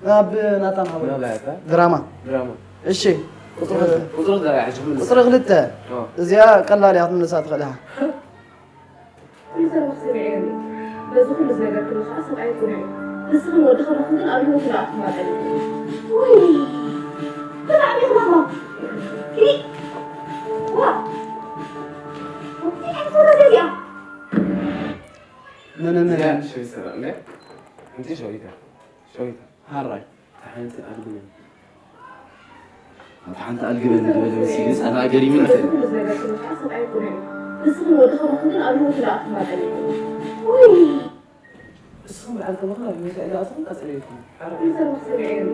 ናብ ናታን ሓወይ። ናባይ ኣታ? ድራማ። ድራማ። እሺ። ቁጽሪ ክልተ። ቁጽሪ ክልተ ኣያ ሕጂ ክምልስ። ቁጽሪ ክልተ። ኦ። እዚኣ ቀላል እያ ክትምልሳ ትኽእል ኢኻ። ይዘረባ ሰሚዐ የለን። በዚ ኩሉ ዝነገርክኒ ከዓ ሰብኣይ ኩነ እዩ። ንስኽን ወድኽን ረኺብክን ኣብ ህይወቱ ንኣትኩም ኣጠሊዕኩም። ውይ! ብጣዕሚ ኢኹም ኣሕማቕ። ኪዲ! ዋ! እንታይ ዓይነት ወረደ እዚኣ? መነ መነ? እዚኣ ሸዊት ሰራ፣ እንዴ? እንቲ ሸዊታ። ሸዊታ። ሃራይ። ሓንቲ ኣድግመን። ኣብ ሓንቲ ኣልግበን ዝበለ መሲሉ ህፃና ገሪሙን ይኽእል። ንስኹም ወዲ ከማኹም ግን ኣብ ህይወቱ ደኣ ትማጠኒ። ውይ! ንስኹም በዓል ከማኹም ኣብ ህይወቱ ኣይለኣኹም ቀፅለይኩም። ይዘርባ ሰሚዐ የለ።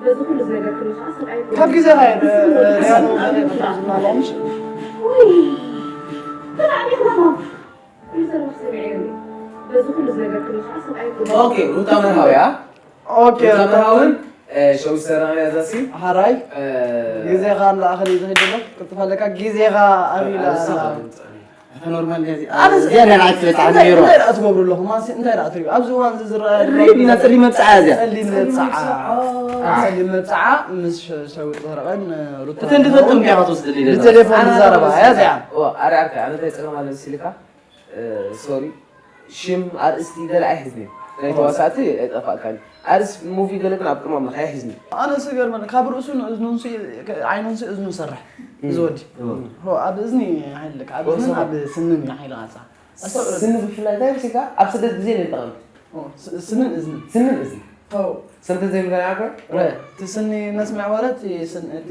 በዚ ኩሉ ዝነገርክኒ ከዓ ሰብኣይ ካብ ግዜ ኻየድ፣ ንስኹም ወዲ ሪያኖ ከማኹም ኣብ ህይወቱ ደኣ ትማጠኒ። ውይ! ብጣዕሚ ከማኹም። ይዘርባ ሰሚዐ የለ። በዚ ኩሉ ዝነገርክኒ ከዓ ሰብኣይ ኦኬ፣ ሩታ መርሃዊ፣ አ? ኦኬ፣ ሩታ ሩታ መርሃውን፣ እ፣ ሸዊት ሰራን እያ እዛ ሲ። ሓራይ፣ እ፣ ግዜኻ እንዳኣኸለ እዩ ዝኸይድ ዘሎ። ቅልጥፍ ኣለካ፣ ግዜኻ ኣቢላ ኣንሳ ኣላ። ኣንሳ ኣንሳ። ኣታ ኖርማል እያ እዚኣ። ኣነ እዚኣ ናይ ንዓይ ትበጽሓ እንታይ፣ ነይሩ። እንታይ ደኣ ትገብሩ ኣለኹም? ኣንሲ፣ እንታይ ደኣ ትሪኡ? ኣብዚ እዋን እዚ ዝረኣ ዘሎ ሬድ ኢና ጸሊም መብጽዓ እያ እዚኣ። ጸሊም መብጽዓ። ኦ። ጸሊም መብጽዓ ምስ ሸ-፣ ሸዊት ዘረቐን ሩታ እተን ዝፈልጦም መርሃውን። ከኣ ክትወስድልይ ደለኻ። ብቴሌፎን ኣነ ዝዛረባ ኣነ እያ እዚኣ። ኦ፣ ኣረ፣ ኣረ፣ ኣነ እንታይ ጸገም ኣለኒ ሲልካ? እ፣ ሶሪ፣ ሽም ኣርእስቲ ገለ ኣይሕዝን እየ። ናይ ተዋሳእቲ ኣይጠፋእካን። ኣርእስቲ ሙቪ ገለ ግን ኣብ ቅድሚ ኣምላኽ ኣይሕዝን እየ። ኣነ ዝገርመኒ፣ ካብ ርእሱ ንእዝኑ ንሱ፣ ዓይኑ ንሱ እዝኑ ይሰርሕ፣ እዚ ወዲ። እዎ። ሆ፣ ኣብ እዝኒ ይሓይልካ፣ ኣብ እዝንን ኣብ ስንን ይሓይልካ። ኣስተውዕል። ስኒ ብፍላይ እንታይ ወሲድካ? ኣብ ስደት ግዜ ነን ጠቐምቲ። ኦ፣ ስ-፣ ስንን እዝንን። ስንን እዝንን። ኦ። ሰምተን ዘይምንታይ ዓገር? ረ፣ እቲ ስኒ ነስምዕ ወረ፣ እቲ ስን-፣ እቲ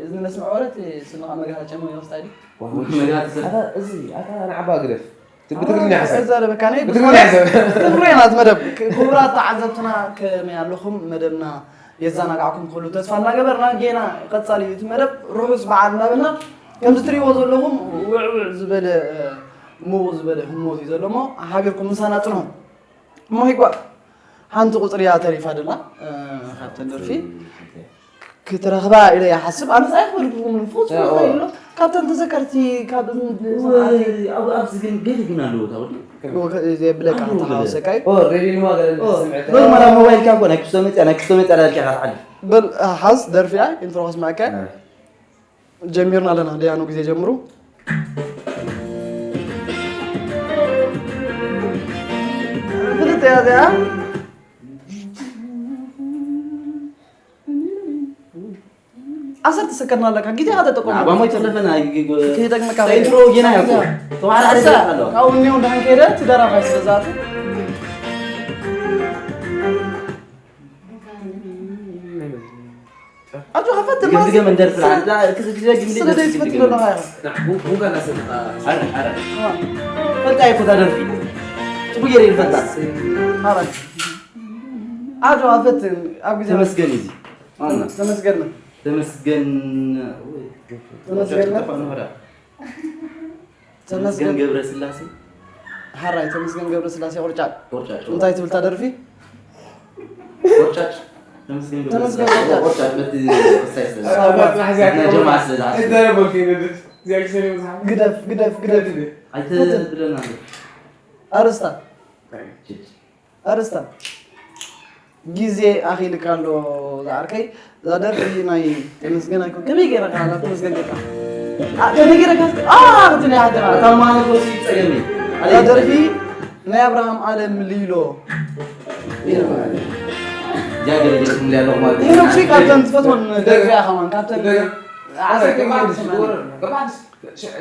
እዝኒ ነስምዕ ወረ፣ እቲ ስኒ ከዓ መጋሃጨ ሞ ይወስድ ኣይዲ? ዋው፣ መጋሃጨ። ኣታ፣ እዚ፣ ኣታ ንዓባ ግደፍ። ብትግርኛ ሕሰብ። ዘረበካ ናይ ብትግርኛ ሕሰብ። ትግርኛ ናት መደብ። ክ-፣ ክቡራት ተዓዘብትና ከመይ ኣለኹም? መደብና የዘናጋዕኩም ክህሉ ተስፋ እናገበርና ጌና ቀጻሊ እዩ እቲ መደብ። ርሑስ በዓል እናበልና ከምዚ ትሪእዎ ዘለኹም ውዕውዕ ዝበለ፣ እ፣ ምውቕ ዝበለ ህሞት እዩ ዘሎ እሞ ሓቢርኩም ምሳና ጽንሑ። እሞ ይጓ ሓንቲ ቁጽሪ እያ ተሪፋ ደላ፣ እ፣ ካብተን ደርፊ። ክትረኽባ ኢለ ይሓስብ። ኣነስ ኣይኽበድኩምን፣ ፍጹም ያ፣ ይኽእል ኦ። ኣሎ። ካብተን ተዘከርቲ፣ ካብ እዝኒ ወይ፣ ሰማዕቲ። ኣብ-፣ ኣብዚ ግን ገለ ግን ኣለዎ፣ እታ ወዲ። ኦ፣ ከ-፣ እዚ የብለካ፣ ኣለዎ ገለ። ተሓዋወሰካ እዩ። ኦ፣ ሬድዮ ድማ ገለ ኦ፣ ስምዕታ። ኖርማል ኣብ ሞባይልካ እኮ ናይ ክስቶ መፅያ፣ ናይ ክስቶ መፅያ ዳልካ ኢኻ ትሓልፍ። በል፣ ሓዝ፣ ደርፊ እያ፣ ኢንትሮ ከስምዐካ። ኣይ። ጀሚርና ኣለና፣ ደያኑ ግዜ ጀምሩ። ፍልጥ እያ እዚኣ። ዓሰርተ ሰከንድ ኣለካ፣ ግዜኻ ተጠቀም። ኣባሞ ተለፈና፣ ይ-፣ ይ-፣ ከይጠቅመካ ኢንትሮ ጌና እያ እኮ። ተባዕራ እሳ፣ ኣለዋ። ካብኡ እኒኦ እንዳን ከይደ፣ እቲ ደራፋይ ስለ ዝኣቱ። ኣጆኻ ፈትን ድገም፣ ማለት ድገም፣ እንደርፍ ስለ-፣ ስለ ዘይትፈትን ዘለኻ ኢኻ። ና፣ ቡ-፣ ቡንጋ እናሰተኻ። ኣረ፣ ኣረ። ዋ። ፈልጣ እኮ እታ ደርፊ። ጽቡቅ ገይረ ይፈልጣ። ኣረ። ኣጆኻ ፈትን፣ ኣብ ግዜ ተመስገን እዩ። ኣነ። ተመስገን ነው። ተመስገን። ተመስገን ነው። ተመስገን። ተመስገን ገብረስላሴ። ሓራይ ተመስገን ገብረስላሴ ቆርጫጭ። ቆርጫጭ። እንታይ ትብል እታ ደርፊ? ቆርጫጭ። ተመስገን ተመስገን ገብረስላሴ። ቆርጫጭ። ቆርጫጭ በቲ ክሳይ ስለ ዝሓስብ። ኣባ ጽናሕ እዚኣ ናይ ጀማዓ ስለ ዝሓስብ። እንታይ ደበልኩ ይነድድ? እዚኣ ክሰሪ መጽሓፍ። ግደፍ፣ ግደፍ፣ ግደፍ። ግደፍ፣ ግደፍ። ኣይተ-፣ ትብለና እንዴ? ኣርስታ። ችች። ኣርስታ፣ ግዜ ኣኺልካ ኣሎ ዝዓርከይ። እዛ ደርፊ ናይ ተመስገን ኣይኮን። ከመይ ገይርካ ናብ ተመስገን ጌርካ? ኣ፣ ከመይ ገይርካ? ኣ፣ ክትብል እያ ሃገራ። እታ ማለት ወሲ ጸገም እዩ። እዛ ደርፊ ናይ ኣብርሃም ኣለም ሊሎ። ጃገለ ጌርኩም ሊያ ኣለኹም ማለት እዩ። ሄኖክ ሲ ካብተን ትፈትወን ደርፊ እያ ከማን፣ ካብተን ደርፊ። ዓሰርተ ገባዕስ፣ ገባዕስ።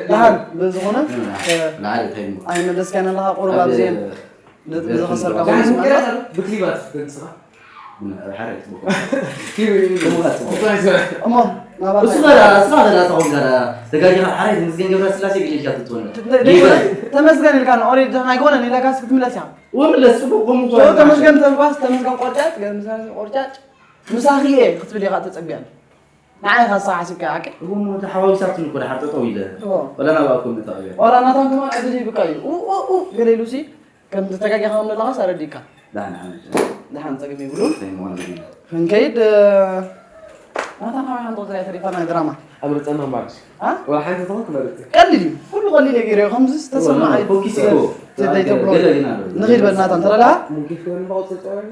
ደሓን፣ ብዝኾነ፣ እ፣ ላዕሊ እንታይ እሞ? ኣይመለስካን ኣለኻ፣ ቁሩብ ኣብ ኣብዘን እ፣ ነጥቢ ዝኸሰርካ ደሓን ኮይኑ ስምዓካ? ብክሊባት ክትገልጽኻ? ቡና፣ ሓደ ጽቡቕ። ክሊብ እዩ። ጽቡቕ፣ ጽቡቕ። እሞ፣ ናባኻ እሱ ጋር፣ እሱ ጋር፣ እሱ ጋር፣ ደጋጊኻ ሓደ ምስገን ገብረስላሴ ግጭት ትትወነ። ደ-፣ ደ-፣ ተመስገን ኢልካ ነው፣ ኦሬዲ ደህና ኣይኮነን ኢለካስ ክትምለስ እያ። ወምለስ፣ ጽቡቕ፣ ከምኡ ሶ፣ ከሆነ ተመስገን ተልኳስ፣ ተመስገን ቆርጫጭ፣ ገ-፣ ምሳሌ ቆርጫጭ፣ ምሳኺ እየ ክትብል ኢኻ ተጸቢያኒ። ንዓይ ኢኻ ኣሰሓሲብካ ሓቂ? እሞ ተሓዋዊሳትኒ እኮ ደሓር ጠጠው ኢለ። እዎ። ወላ ናባኩም ንጠቕየ። ወላ ናታን ከማን ዕድል ይህብካ እዩ። ኡ፣ ኡ፣ ኡ፣ ገለ ኢሉሲ፣ ከም ተጋጊኻ ከም ዘለኻስ ኣረዲእካ። ደሓን፣ ደሓን። ደሓን፣ ጸገም የብሉን። ዘይምዃን ዘርኢ። ክንከይድ፣ እ፣ ናታን ሓወይ ሓንቲ ቁጽሪ እያ ተሪፋ ናይ ድራማ። ኣብ ርጸና እምበኣርስ። አ? ወላ ሓንቲ ትኹን ክመርጽ። ቀሊል እዩ። ኩሉ ቀሊል እየ ገይረዮ። ከምዚ ዝተሰምዓ እዎ፣ እዩ። ፎኪስ እኮ። ትደይ ተብሎ። ገለ ግን ኣሎ። ንኺድ በል ናታን፣ ተረዳኣ? ሙንኪ ክህሉ ንባኡ ተጻዋሪ።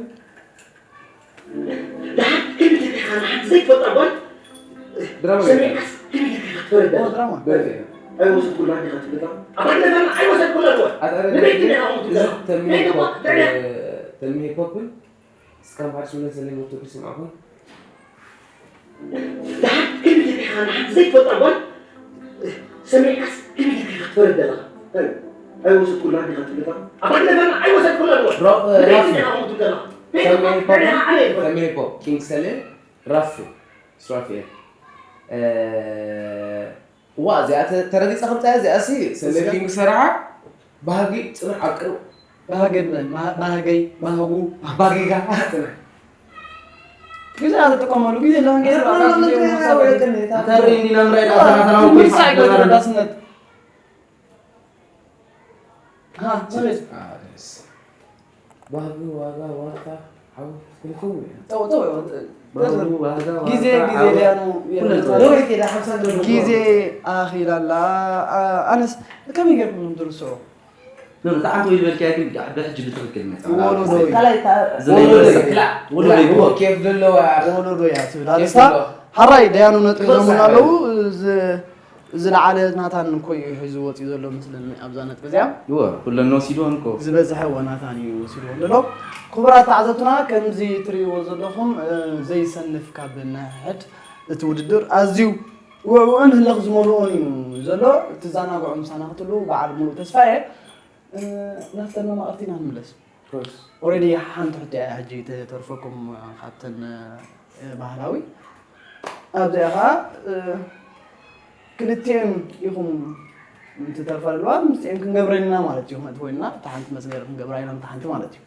ደሓር ከመይ ጌርካ ኢኻ ንሓንቲ ዘይትፈልጣ ጓል ድራማ ሰሚዕካስ ከመይ ጌርካ ኢኻ ክትፈርዳ? ድራማ። ደርፊ። ኣይወሰድኩላን ዲኻ ትብለካ? ኣብ ኣደባባይ ኣይወሰድኩላን ጓል። ኣታ ኣረ ንበይት ዲኻ ከምኡ ትብለካ? ተንሚሄ ከይድኳ ፖፕ፣ ልዕሊያ። ተንሚሄ ፖፕን እስካብ ሓድሽ መለሰለይ መቶ ክስማዕኩም። ደሓር ከመይ ጌርካ ኢኻ ንሓንቲ ዘይትፈልጣ ጓል ሰሚዕካስ ከመይ ጌርካ ኢኻ ክትፈርድ ዘለኻ? እንታይ? ኣይወሰድኩላን ዲኻ ትብለካ? ኣብ ኣደባባይ ኣይወሰድኩላን ጓል። ሮ-፣ ንበይት ራፊ። ዲኻ ከምኡ ትብለካ? ተንሚሄ ፖፕ፣ ልዕሊያ ኣነ ይፈልጥ። ተንሚሄ ፖፕ፣ ኪንግ ሰሌ፣ ራፊ፣ ሱራፊኤል። እ፣ ዋ፣ እዚኣ ተ-፣ ተረዲጻ ከምጻያ፣ እዚኣ ሲ፣ እዚኣ? ሰለኪ ምሰራሓ፣ ባህጊ፣ ጽኑሕ፣ ዓቅብ። ባህገ፣ ማ-፣ ባህገይ፣ ባህጉ። ባህጊጋ፣ ጽኑሕ። ግዜ ኣትጥቀመሉ፣ ግዜ ኣለውን፣ ግዜ ተሪ እንዲና ምራይ ዳታ ናተና ወኩይ ምሳይ ፋሕ ገለ ገለ። ረዳስነት። ሃ፣ ጽሬት። ኣደስ። ባህጊ፣ ዋጋ፣ ዋልታ፣ ዓወት፣ ክልክም እዩ። ጠው፣ ጠው፣ ጠው። ባህጊ፣ ዋጋ፣ ግዜ፣ ዋልታ፣ ግዜ ዓወት። ዳያኑ ኩለን የለን። ጠው። ደወይ ከይዳ ሓምሳ ገርም። ግዜ ኣኺላላ። ኣ-፣ ኣነስ ከመይ ጌርኩም እዮም ትርስዑ? ኖ፣ ኖ፣ ተዓንተ ወይ ዝበልካያ ግን ብሕጂ ብትኽክል መጽኣ። ወለዶ እዩ። ካልኣይ እታ ዝለይ ወለዶ ወለዶ እዩ። ክላእ፣ ወለዶ ወለዶ እዩ። እዩ። ኬፍ ዘለዋ። ወለዶ እያ ትብል። ኬፍ ኣለስታ ዘለዋ። ሓራይ ዳያኑ ነጥቢ ክበጽሕ ዞሙን ኣለዉ። ዝ-፣ ዝለዓለ ናታን እኮ እዩ ሒዙ ወፂኡ ዘሎ መስለኒ ኣብዛ ነጥቢ እዚኣ። እወ፣ ኩለን ወሲድወን እኮ። ዝበዝሐ እወ ናታን እዩ ወሲድወን ዘሎ። ክቡራት ተዓዘብትና፣ ከምዚ ትርእይዎ ዘለኹም፣ እ፣ ዘይሰንፍ ካብ ነሕድ እቲ ውድድር ኣዝዩ ውዕውዕን ህልኽ ዝመልኦን እዩ ዘሎ። እትዘናግዑ ምሳና ክትህልዉ በዓል ሙሉእ ተስፋ እየ። እ፣ ናብተን መማቕርቲ ኢና ንምለስ። ኮርስ። ኦልሬዲ ሓንቲ ሕቶ እያ ሕጂ ተተርፈኩም ካብተን፣ እ፣ ባህላዊ። ኣብዚኣ ኸዓ፣ እ፣ ክልቲኤን ኢኹም እንትተርፋ ዘለዋ፣ ምስቲኤን ክንገብረን ኢና ማለት እዩ። ክመእቲ ኮይንና፣ እታ ሓንቲ መስገር ክንገብራ ኢና፣ እታ ሓንቲ ማለት እዩ።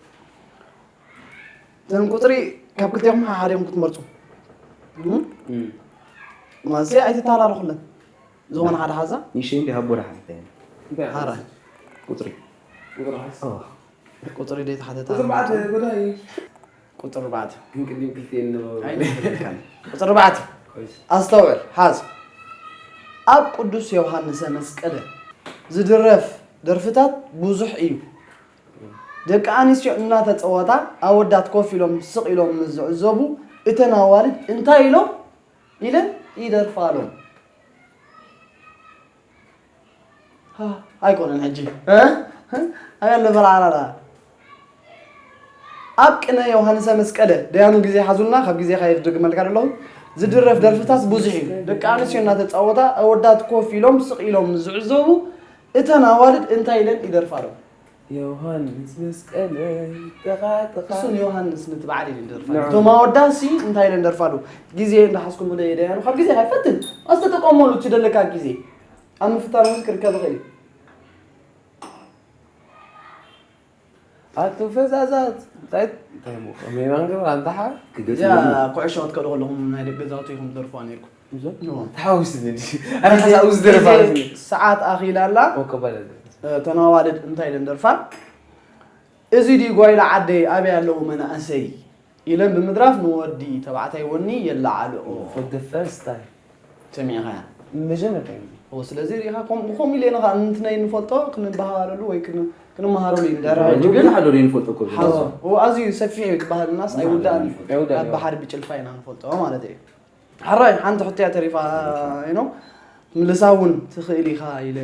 እተን ቁጽሪ ካብ ክልቲኦም ሓሓዲኦም ክትመርጹ። እም? እም። ማለት ኣይትተሃላለኹለን። ዝኾነ ሓደ ሓዛ? ንእሽተይ እንዲ ሃቦ ደሓን እንታይ? እንታይ ሓራ? ቁጽሪ። ቁጽሪ ሓዝ? ኦ። ቁጽሪ ደይ ተሓተታ። ቁጽሪ ኣርባዕተ ጎዳይ። ቁጽሪ ኣርባዕተ። ግን ቅድም ክልቲኤን ነበሩ። ኣይትፈልጥካን። ቁጽሪ ኣርባዕተ። ኮይስ። ኣስተውዕል፣ ሓዝ። ኣብ ቅዱስ ዮሃንሰ መስቀለ ዝድረፍ ደርፍታት ብዙሕ እዩ። ደቂ ኣንስትዮ እናተጸወታ፣ ኣወዳት ኮፍ ኢሎም ስቕ ኢሎም ምስ ዝዕዘቡ፣ እተን ኣዋልድ እንታይ ኢሎም ኢለን ይደርፋሎም። ሃ፣ ኣይኮነን ሕጂ። እ? ኣበይ ኣሎ በልዓላላ? ኣብ ቅነ ዮሃንሰ መስቀለ፣ ደያኑ ግዜ ሓዙልና፣ ካብ ግዜኻ የድግመልካ ዘለኹ። ዝድረፍ ደርፍታት ብዙሕ እዩ። ደቂ ኣንስትዮ እናተጻወታ፣ ኣወዳት ኮፍ ኢሎም ስቕ ኢሎም ምስ ዝዕዘቡ፣ እተን ኣዋልድ እንታይ ኢለን ይደርፋሎም? ዮሃንስ መስቀለይ፣ ጥቓ ጥቓ። እሱ ንዮሃንስ ነቲ በዓል እዩ ዝደርፋ። ንዑ። እቶም ኣወዳሲ እንታይ ኢለን ደርፋሉ? ግዜ እንዳሓዝኩም ብለ የደያኑ። ካብ ግዜ ኣይፈትን። ኣስተጠቀመሉ እቲ ደለካ ግዜ። ኣብ ምፍታን እውን ክርከብ ይኽእል እዩ። ኣቱ ፈዛዛት። እንታይ፣ እንታይ እሞ? ከመይ ኢና ክንገብር? ኣንታ ሓ? ክገጽ እዚኣ ይብሉ። ኩዕሾ ክትከዱ ከለኹም ናይ ደቂ ገዛውቲ ኢኹም ትደርፉዋ ነይርኩም። እዞ? ንዎ። ተሓዋዊስኒ እንዲ። ኣነ ሓሳብ ኣብዚ ደረፋ ግዜ ኣዚ። ሰዓት ኣኺላ ኣላ። ኮከብ ኣለ። እ፣ ተን ኣዋልድ እንታይ ኢለን ደርፋ? እዚ ድዩ ጓይላ ዓደይ ኣበይ ኣለዉ መናእሰይ? ኢለን ብምድራፍ ንወዲ ተባዕታይ ወኒ የለዓልኦ። For the first time። ሰሚዕኻያ? መጀመርታ ግዜ። ኦ፣ ስለዚ ሪኢኻ፣ ከም-፣ ከምኡ ኢለ ኢና ኸዓ፣ እንትና ንፈልጦ ክንበሃሃለሉ ወይ ክን-፣ ክንመሃረሉ እዩ። ደራይ ሕጂ ግን ብዙሕ ኣሎ ዶ ንፈልጦ እኮ። ሓዞ። ኦ፣ ኣዝዩ ሰፊሕ እዩ፣ እቲ ባህልናስ ኣይውዳእን እዩ። ኣይውዳእን እዩ። ኣብ ባሕሪ ብጭልፋ ኢና ንፈልጦ ማለት እዩ። ሓራይ፣ ሓንቲ ሕቶ እያ ተሪፋ፣ ኖ? ምልሳ እውን ትኽእል ኢኻ ኢለ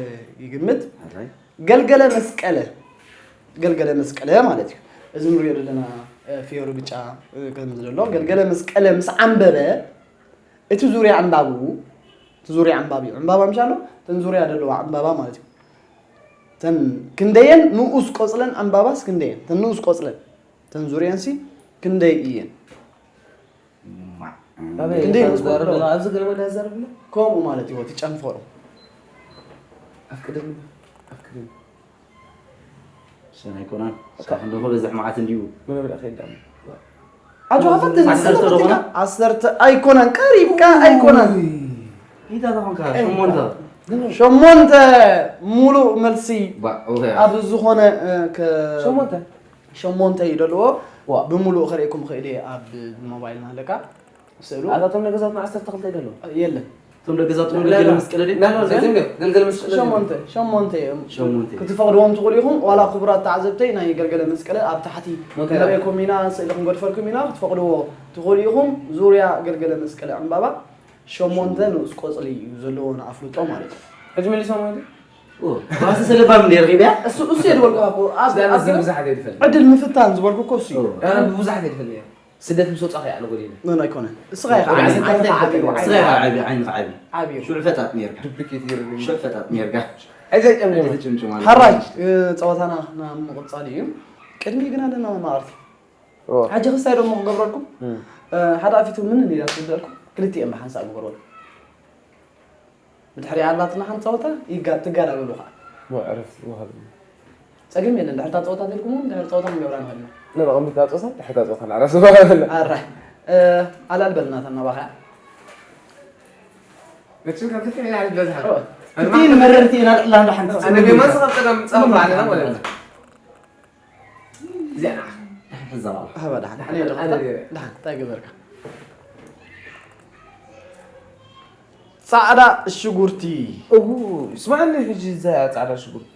ይግምት። ሓራይ። ገልገለ መስቀለ፣ ገልገለ መስቀለ ማለት እዩ። እዚ ንሪኦ ዘለና፣ እ፣ ፍዮሪ ብጫ፣ እ፣ ከም ዘሎ፣ ገልገለ መስቀለ ምስ ዓንበበ፣ እቲ ዙርያ ዕምባብኡ፣ እቲ ዙርያ ዕምባብኡ፣ ዕምባባ ምሽ ኣሎ? እተን ዙርያ ዘለዋ ዕምባባ ማለት እዩ። እተን ክንደየን ንኡስ ቆጽለን ዕምባባስ ክንደየን? እተን ንኡስ ቆጽለን፣ እተን ዙርየንሲ ክንደይ እየን? ማዕ። ኣበይ ክንደይ እዛ ትዛረብ ትፈልጦ? ዘላ? ኣብዚ ገለ ወላ ዘርብለ? ከምኡ ማለት እዩ፣ እቲ ጨንፈሩ። ኣፍቅደኒ፣ ኣፍቅደኒ። ሰናይ ኮናን፣ እስካሁን ደግሞ በዛሕ መዓት እንዲሁ። ምን ብላ ከይዳም? ኣጆ ሃፈት ዓሰርተ ዶ ኮና? ዓሰርተ ኣይኮነን፣ ቀሪብካ ኣይኮነን። ሂዳ ተኾንካ፣ ሸሞንተ። ሸሞንተ ሙሉእ መልሲ ባ፣ ኦኬ። ኣብ ዝኾነ፣ እ፣ ከ-፣ ሸሞንተ? ሸሞንተ እዩ ደልዎ። ዋ። ብምሉእ ከርእየኩም ክእል እየ ኣብ ሞባይልና ኣለካ። ስእሉ። ኣታቶም ነገዛትና ዓሰርተ ክልተ ይደልዎ? የለን። እቶም ደቂ ገዛውትና ገልገለ መስቀለ ድዩ? ናና፣ ዘይ-፣ ዘይ-፣ ገልገለ መስቀለ ድዩ? ሸሞንተ፣ ሸሞንተ እዮም። ሸሞንተ። ክትፈቕድዎም ትኽእሉ ኢኹም። ዋላ ክቡራት ተዓዘብተይ፣ ናይ ገልገለ መስቀለ ኣብ ታሕቲ ሞተራ። ነርእየኩም ኢና፣ ስእሊ ክንገድፈልኩም ኢና፣ ክትፈቕድዎ ትኽእሉ ኢኹም። ዙርያ ገልገለ መስቀለ ዕምባባ ሸሞንተ ንኡስ ቆጽሊ እዩ ዘለዎ ንኣፍልጦ ማለት እዩ። ሕጂ መሊሶም ወይ? ኦ፣ ባስ ሰለባም እንደ ረኺብያ? እሱ፣ እሱ እየ ዝበልኩ እኮ። ኣብ፣ ስዳን ኣብ ብዙሕ እየ ዝፈልጥ። ዕድል ምፍታን ዝበልኩ እኮ እሱ እዩ። ኦ። ኣነ ብዙሕ እየ ዝፈልጥ። ስደት ምስ ወጻኺ እያ፣ ንጎዲና። ኖ፣ ኖ፣ ኣይኮነን። እስኻ ኢኻ። ዓይንኻ ዓቢ፣ ዓቢ፣ ዓቢ፣ ዓቢ። እስኻ ኢኻ ዓቢ፣ ዓይንኻ ዓቢ። ዓቢ እዩ። ሽዑ ፈጣጥ ኔርካ። ዱፕሊኬት ገይሩ። ሽዑ ፈጣጥ ኔርካ። ኣይዘጨምጭም። ኣይዘጨምጭም ማለት። ሓራይ፣ እ፣ ጸወታና ናብ ምቕጻል እዩ። ቅድሚ ግን ኣለና መማቕርቲ። ኦ። ሕጂ ክስታይ ደሞ ክገብረልኩም? እም። እ፣ ሓደ ኣፊቱ ምን ኢላ ትብለልኩም? ክልቲኤን ብሓንሳእ ግበርዎ። ብድሕሪኣ ኣላትና ሓንቲ ጸወታ ይጋ-፣ ትጋዳገሉ ኸዓ። ሞ ዕረፍቲ ምሃብ። ጸገም የለን። ድሕሪ እታ ጸወታ ተልኩም እውን ድሕሪ ጸወታ ክንገብራ ንኽእል ኢና። ንቐምት እታ ጸወታ፣ ድሕሪ እታ ጸወታ ንዕረፍቲ ምሃብ። ኣራይ። እ፣ ኣላል በልና እታ ናባኻ። መቸም ካብ ክልተ ኢና ዝበዝሓ። ኦ። ኣነ እቲ ንመረርቲ ኢና ንዕላ እንዳ ሓንቲ ኣነ ጸወታ። ገማን ስኻብ ጸገም ጸወታ ኣለና ማለት እዩ። እዚኣ ንዓኻ። ሕዛ በላ። ሃባ ደሓን። ኣነ ደሓን። ደሓን። እንታይ ገበርካ? ጻዕዳ ሽጉርቲ። እዉ፣ ስምዓኒ ሕጂ እዛ ጻዕዳ ሽጉርቲ።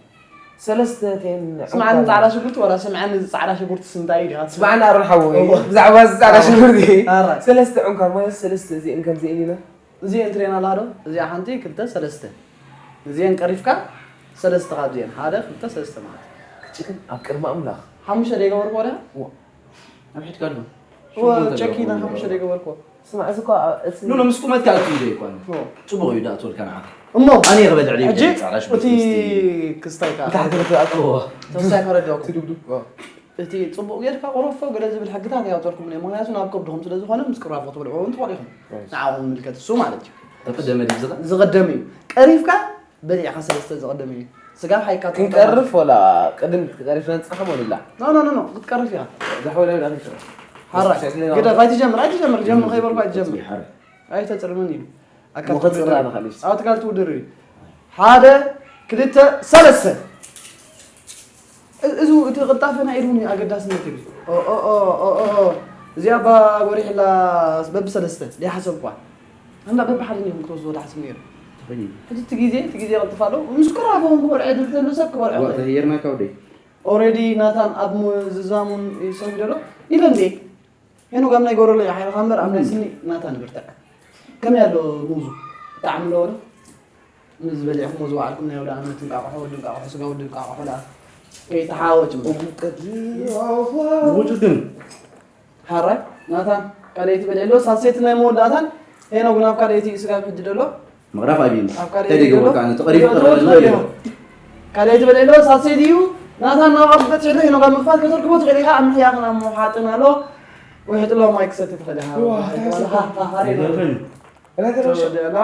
ሰለስተ እተን ስምዓኒ ዕንኳር ጻዕዳ ሽጉርቲ ወላ ስምዓኒ ጻዕዳ ሽጉርቲ ስንታይ እዩ ዲኻ? ስምዓኒ ኣሮን ሓወይ፣ እዎ። ብዛዕባ እዚ ጻዕዳ ኣዎ። ሽጉርቲ። ኣራይ። ሰለስተ ዕንኳር ማለት ሰለስተ እዚአን ከምዚአን ኢና። እዚአን ትርእየን ኣለኻ ዶ? እዚኣ ሓንቲ፣ ክልተ፣ ሰለስተ። እዚአን ቀሪፍካ፣ ሰለስተ ካብዚአን። ሓደ፣ ክልተ፣ ሰለስተ ማለት እዩ። ክጭክን ኣብ ቅድሚ ኣምላኽ። ሓሙሽተ ደይገበርኩዎ ዲኻ? እዎ። ኣብ ሕድካ ኣሎ። እዎ፣ ሸሞንተ ቸኪና ገበርኩዎ። ሓሙሽተ ደይገበርኩዎ። ስማዕ፣ እዚ እኮ፣ እ፣ እቲ ኖ፣ ኖ፣ ምስ ቁመትካ ኣትዩ ዘይኮነ። እዎ። ጽቡቕ እዩ፣ ዳእትወልካ ንዓኻ። እሞ፣ ኣነ ይቕበል ዕድል ሕጂ ይብል፣ ጻዕዳ ሽጉርቲ እቲ ምስቲ ክስታይካ። እንታይ ክትረፍ ኣትዎ? እዎ። ተወሳኺ ከረድአኩም። ትድብድብ። እዎ። እቲ ጽቡቕ ጌርካ ቆረፎ ገለ ዝብል ሕግታት ኣየውጸልኩምን እየ። ምኽንያቱ ናብ ከብድኹም ስለ ዝኾነ ምስ ቅራፎ ክትበልዕዎ እውን ትኽእሉ ኢኹም። ናይስ። ንዓኹም ይምልከት እሱ ማለት እዩ። ተቐደመ ድዩ ዝቐ-? ዝቐደመ እዩ። ቀሪፍካ በሊዕካ ሰለስተ ዝቐደመ እዩ። ስጋብ ሓይካ ክንቀርፍ ወላ ቅድም ክትቀርፍ ነንጻኻ ወላ? ኖ፣ ኖ፣ ኖ፣ ኖ፣ ክትቀርፍ ኢኻ። ዛሕወላ ወላ ክትቀርፍ። ሓራይ። ግደፍ፣ ኣይትጀምር፣ ኣይትጀምር፣ ጀምር ከይበልኩ ኣይትጀምር። ሓራይ። ኣይተጽልምን ኢሉ። ኣካል እሞ ከጽራ ትውድድር። ንኽእል እዩ። ኣብ ትካል ትውድድር እዩ። ሓደ፣ ክልተ፣ ሰለስተ። እ-፣ እዚ እቲ ቅልጣፈ ናይ ኢድ እውን ኣገዳስነት እዩ። ኦ፣ ኦ፣ ኦ። እዚኣ እባ ጎሪሕላ በብሰለስተ፣ ዘይሓሰብኳ። እንዳ በብሓደ እኒኦም ክትወስዶ ትሓስብ ነይሩ። ተኸይኑ። ሕጂ እቲ ግዜ፣ እቲ ግዜ ይቕልጥፍ ኣሎ። ምስ ቅራፎም ክበልዖ ዕድል ተሎ ሰብ ክበልዖ ዋ፣ ይኽእል። ተህየርና ካብ ደይ። ኦሬዲ ናታን ኣብ ምዝዛሙን ይሰሚ ዘሎ። ኢለ እንዴ? ሄኖክ ኣብ ናይ ጎረሎ ይሓይልኻ እምበር ኣብ ናይ ስኒ ናታ ንብርትዕ። ከመይ ኣሎ ሙዙ? ብጣዕሚ ኣለዎ ዶ? ምስ በሊዕኹሞ ዝወዓልኩም ናይ ኣውደ ዓመት እንቃቑሖ፣ ወዲ እንቃቑሖ፣ ስጋ ወዲ እንቃቑሖ ደኣ ከይተሓዋወጭ እምበር። ውጭ ግን ሓራይ ናታን ካልኣይቲ በሊዕ ኣሎ፣ ሳሴት ናይ መወዳእታን ሄኖክ ናብ ካልኣይቲ እዩ ስጋብ ሕጂ ደሎ። ምቕራፍ ኣብይን። ኣብ ካልኣይ እንታይ ደገ ዘሎ? ወርቃ ነቲ ቀሪፉ ይወጽእ ቀረበልና ወጽእ ይብሎ። ኣሎ። ካልኣይ ትበል ኣሎ፣ ሳሴት እዩ። ናታን ናባኹ ክትበጽሕ ዶ? ሄኖክ ኣብ ምኽፋት ከተርክቦ ትኽእል ኢኻ። ኣብ ምሕያኽን ኣብ ምውሓጥን ኣሎ። ውሕጥ ሎ ማይ ክሰቲ ትኽእል ኢኻ። ዋ፣ ሃ፣ ሃ፣ ሃ፣ ሃ፣ ሃ፣ ይገርም። ተወዲኣላ።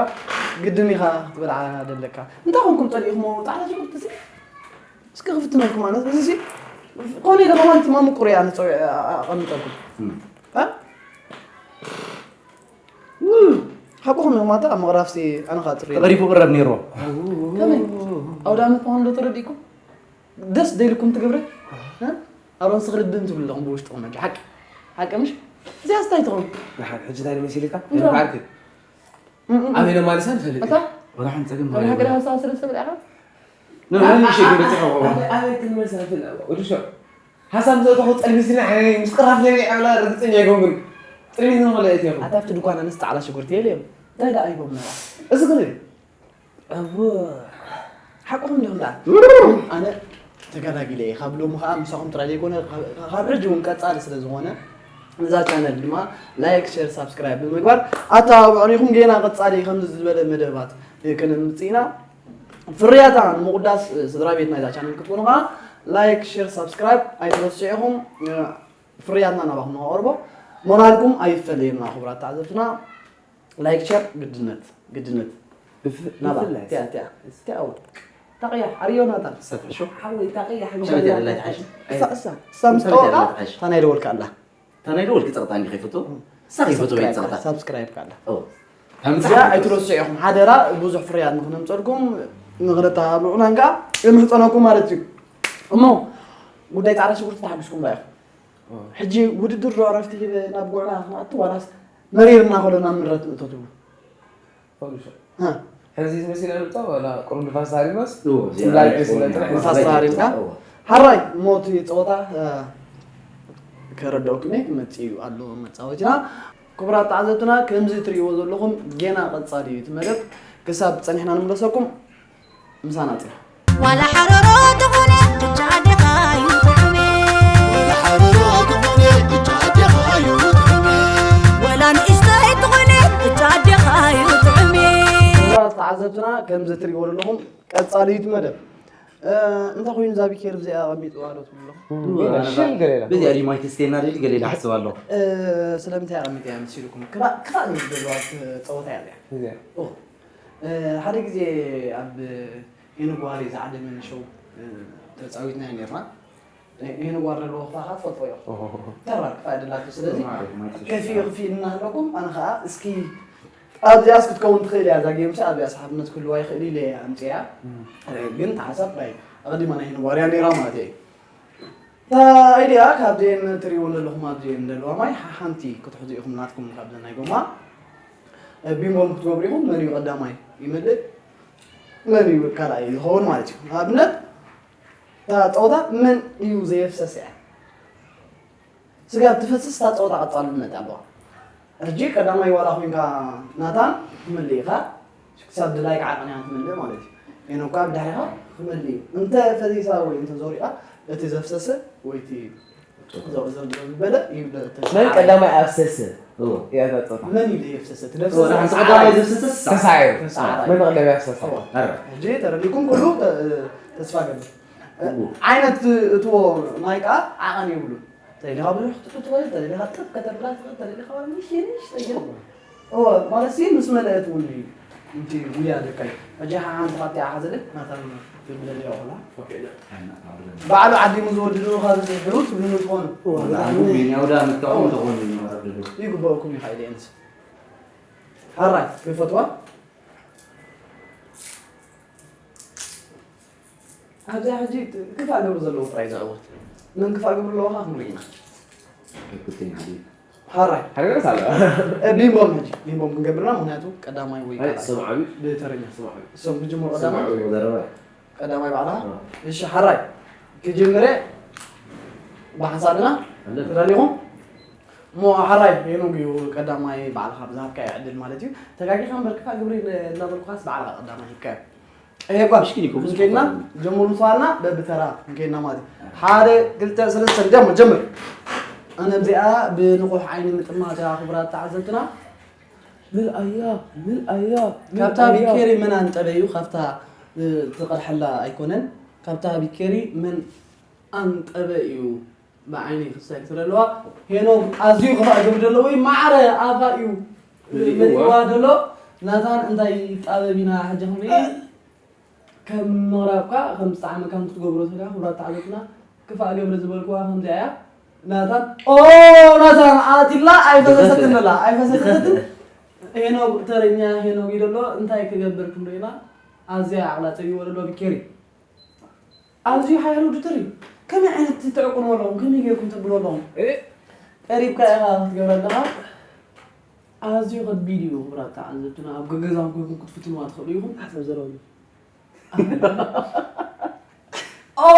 ግድን ኢኻ ክትበልዓ ደለካ። እንታይ ኮንኩም ጠሊእኹሞ? ጣዕላ ሽጉርቲ እዚ? እስኪ ክፍትነልኩም ኣነ። እዚ ሲ-፣ ኮነ ኢለ ከማን እቲ ማሙቁር እያ ንጸው-፣ ኣ-፣ ኣ-፣ ኣቐምጠልኩም። እም። እ? ሓቁኹም እዮም። ኣታ ኣብ ምቕራፍሲ ኣነ ኸኣ ጽሬ። ተቐሪፉ ቅረብ ነይርዎ። ከመይ? ኣውደ ዓመት ምዃኑ ዶ ተረዲእኩም? ደስ ደይልኩም ትገብረ? እ? ኣሮን ስኽሪ ድም ትብሉ ኣለኹም ብውሽጥኹም። ሓቂ? ሓቂ ምሽ? እዚኣ ስታይ ትኸውን? ንሓን ሕጂ እንታይ መሲልካ? እንዶ። ንባዕልኪ? እም፣ እም፣ እም። ኣበይ ለማልሳ ንፈልጥ? ኣታ? ወላ ሓንቲ ጸገም ኣብ ሃገር የብሉን። ሃሳብ ስለ ዝሰብር ኢኻ? ኖ፣ ኖ፣ ንእሽተይ ግን በጺሑ። ኣበይ፣ ኣበይ ክንመልሳ ንፈልጥ? ወዲ ሸው። ሓሳብ ዘእተኹ ጸልሚትና፣ ኣይ፣ ምስ ቅራፍ ለሚዕ ኣብላ ርግጸኛ ኣይኮንኩን። ጥርሚት ንኽልእ እትየኹ። ኣታ ኣብቲ ድኳን ኣነስ ጻዕዳ ሽጉርቲ የለ እዮም። እንታይ ደኣ ሂቦምና? እዚ ግን እዩ። እዎ። ሓቅኹም ዲኹም ደኣ? ኣነ ተጋላጊለ እየ። ካብ ሎሚ ኸኣ ምሳኹም ጥራይ ዘይኮነ፣ ካብ፣ ካብ ሕጂ እውን ቀጻሊ ስለ ዝኾነ፣ ነዛ ቻነል ድማ ላይክ፣ ሸር፣ ሳብስክራይብ ብምግባር ኣተባብዑን ኢኹም። ጌና ቀጻሊ ከምዚ ዝበለ መደባት ከነምጽእ ኢና። ፍርያታ ንምቑዳስ ስድራ ቤት ናይዛ ቻነል ክትኮኑ ኸኣ ላይክ፣ ሸር፣ ሳብስክራይብ ኣይትረስዑ ኢኹም። ፍርያትና ናባኹም ንኸቕርቦ ሞራልኩም ኣይፈለየና ክቡራት ተዓዘብትና። ላይክ፣ ሸር ግድነት፣ ግድነት። ብፍ-፣ ናባ፣ ብፍላይ። እቲኣ፣ እቲኣ፣ እቲኣ እውን። ታቕያ፣ ዓርዮ ናታ። እሳ ትሕሾ? ሓወይ፣ ታቕያ፣ ሓወይ፣ ሓወይ፣ ታቕያ። እሳ፣ እሳ፣ እሳ ምስ እንታይ ጠወቓ፣ ታቕያ ትሕሽ? እታ ናይ ደወልካ ኣላ። እታ ናይ ደወልኪ ጸቕጣ እንዲ ከይፈቶ? እም። እሳ ከይፈቶ ወይ ሳብስክራይብ ጸቕጣ? ካላ፣ ሳብስክራይብ ካላ። ኦ። እዚኣ ኣይትረስዑ ኢኹም። ሓደራ፣ ብዙሕ ፍርያት ንኽነምጸልኩም፣ ንኽነተባብዑናን ከኣ የምሕጸነኩም ማለት እዩ። እሞ፣ ጉዳይ ጻዕዳ ሽጉርቲ ተሓጒስኩም ዶ ኢኹም? ኦ። ሕጂ ውድድር ዶ ዕረፍቲ ሂበ ናብ ጉዕና ክንኣቱ ዋላስ መሪርና ከሎ ናብ ምረት ንእቶ ትብሉ? ፖሊሶ። ሕዚ ዝመሲል ዕልልታ ዋላ ቁሩብ ንፋስ ተሃሪምናስ እዎ፣ ጽላይት ስለ ጥራሕ ንፋስ ተሃሪምካ? እዎ። ሓራይ ሞት ጸወታ እ፣ ከረዳእኩም እየ ክመጽእ እዩ ኣሎ መጻወቲና። ክቡራት ተዓዘብትና ከምዚ ትርእይዎ ዘለኹም ጌና ቀጻሊ እዩ እቲ መደብ። ክሳብ ጸኒሕና ንምለሰኩም ምሳና ጽንሑ። ዋላ ሓረሮ ተኾነ ብቻ ኣዴኻ እዩ ጥዑሜ። ዋላ ሓረሮ ተኾነ ብቻ ኣዴኻ እዩ ጥዑሜ። ዋላ ንእሽተይ ተኾነ ብቻ ኣዴኻ እዩ ጥዑሜ። ክቡራት ተዓዘብትና ከምዚ ትርእይዎ ዘለኹም ቀጻሊ እዩ እቲ መደብ። እ፣ እንታይ ኮይኑ እዛ ቢኬር ብዚኣ ኣቐሚጥዋ ዶ ትብሉ ኣለኹም? ሽም ገሌላ በዚኣ ድዩ ማይ ተስተየና ድዩ ገሌላ ሓስብ ኣለኹ። እ፣ ስለምንታይ ኣቐሚጠያ መሲልኩም? ክፋእ ክፋእ ዝብል ዘለዋ ጸወታ እያ እዚኣ። እዚኣ ኦ፣ እ፣ ሓደ ግዜ ኣብ ሄኖግ ዋሪ ዝዓደመኒ ሸው እ፣ ተጻዊትና ነርና። ሄኖግ ዋሪ ኣለዎ ክፋኻ ትፈልጦ ኢኹም። ተራ ክፋእ ደላቶ ስለዚ ከፊ ክፊ እናሃለኩም ኣነ ከዓ እስኪ ኣብዚኣስ ክትከውን ትኽእል እያ እዛ ጌምሲ ኣብዚኣስ ሓፍነት ክህልዋ ይኽእል ኢለ እየ ኣምፅያ። ግን ተሓሳብ ናይ ኣቐዲማ ናይ ሄኖግ ዋርያ ነይራ ማለት እየ። እታ ኣይዲኣ ካብዚኤን ትሪእዎ ዘለኹም ኣብዚኤን ዘለዋ ማይ ሓንቲ ክትሕዙ ኢኹም ናትኩም ካብዘን ናይ ጎማ ቢምቦም ክትገብሩ ኢኹም። መን እዩ ቀዳማይ ይመልእ መን እዩ ካልኣይ ዝኸውን ማለት እዩ። ንኣብነት እታ ፀወታ መን እዩ ዘየፍሰስ እያ። ስጋብ ትፈስስ እታ ፀወታ ቀፃልነት ኣለዋ። ሕጂ ቀዳማይ ዋላ ኮይንካ ናታን ትመልእ ኢኻ። ክሳብ ድላይካ ዓቐን እያ ትመልእ ማለት እዩ። ሄኖካ ብድሕሪኻ ክመልእ እዩ። እንተ ፈሲሳ ወይ እንተ ዞሪቓ እቲ ዘፍሰሰ ወይ እቲ ዘውዘር ዝበለ እዩ መን ቀዳማይ ኣፍሰሰ እያ እዛ ፀወታ። መን እዩ ዘየፍሰሰ? እቲ ወደ ሓንቲ ዘፍሰሰ ቀዳማይ ዘፍሰሰ ስሳ ተሳዓረ። መን ቀዳማይ ኣፍሰሰ? ኣረ ሕጂ ተረዲኩም ኩሉ ተ- ተስፋ ገብር። ዓይነት እትዎ ማይ ከዓ ዓቐን የብሉን። ተደሊኻ ብዙሕ ክትጥብ ትኽእል፣ ተደሊኻ ጥብ ከተብላ ትኽእል፣ ተደሊኻ ዋላ ንእሽተይ ንእሽተይ ግን እወ ማለት ሲ ምስ መለአት እውን እዩ እቲ ጉያ ደካይ። ሕጂ ሓንቲ ካብቲ ኣሓ ዘለ ናታ ትብለልዮ ኹላ ባዕሉ ዓዲሙ ዝወድድሩ ካብ ዝሕሩ ትብልኑ ትኾኑ። ያውዳ ምትቆም ተኾኑ ይመረድሉ ይግበእኩም ይኽእል እየ ንስ ሓራይ ይፈትዋ። ኣብዚኣ ሕጂ ክፋእ ግብሪ ዘለዎ ጥራይ ዝዕወት መን ክፋእ ግብሪ ኣለዎ ከዓ ክንርኢ ኢና። ሓራይ ሓገረስ ኣሎ እ፣ ቢምቦም ሕጂ ቢምቦም ክንገብርና ምክንያቱ ቀዳማይ ወይ ካልኣይ ሰምዓቢ ብተረኛ ሰምዓቢ እሶም ክጅምሩ ቀዳማይ ሰምዓቢ ዘረባ ቀዳማይ ባዕላ እሺ ሓራይ ክጅምረ ብሓንሳብ ኢና ተዳሊኹም እሞ ሓራይ ሄኖግ እዩ ቀዳማይ ባዕልካ ብዝሃብካዮ ዕድል ማለት እዩ ተጋጊኻ እምበር ክፋእ ግብሪ እናበልኩኻስ ባዕልካ ቀዳማይ ሂብካዮ እሄ ጓል ምሽኪን እኮ ብዙሕ ምስኪንና እኮ። ጀምሩ ምሳና በብተራ ንከይና ማለት እዩ ሓደ ክልተ ሰለስተ ጀምር ጀምር ኣነ እዚኣ ብንቑሕ ዓይኒ ምጥማት እያ ክቡራት ተዓዘብትና ምልኣያ ምልኣያ ካብታ ቢኬሪ መን ኣንጠበ እዩ ካብታ እ፣ ትቐድሐላ ኣይኮነን ካብታ ቢኬሪ መን ኣንጠበ እዩ ብዓይኒ ክሳይ ክትርኢ ኣለዋ ሄኖግ ኣዝዩ ክፋእ ግብሪ ዘለዎ እዩ ማዕረ ኣፋ እዩ መሊእዋ ዘሎ ናታን እንታይ ይጣበብ ኢና ሕጂ ክንርኢ ከም ምቕራብካ ከም ዝጠዓመካ ክትገብሮ ትኽእል ክብራት ተዓዘብትና ክፋእ ግብሪ ዝበልክዋ ከምዚኣ እያ ናታን ኦ ናታን ኣቲላ ኣይፈሰሰትን ደላ ኣይፈሰሰትን ሄኖግ ተረኛ ሄኖግ እዩ ዘሎ እንታይ ክገብር ክንሪኢና ኣዝያ ዓቕላ ፀቢዎ ዘሎ ቢኬሪ ኣዝዩ ሓያል ውድድር እዩ። ከመይ ዓይነት ትዕቁንዎ ኣለኹም? ከመይ ጌርኩም ተብልዎ ኣለኹም? ቀሪብካ ኢኻ ክትገብር ኣለኻ። ኣዝዩ ከቢድ እዩ ክቡራት ተዓዘብትና። ኣብ ገገዛኹም ኮይንኩም ክትፍትንዋ ትኽእሉ ኢኹም። ሓሳብ ዘረባ እዩ። ኦ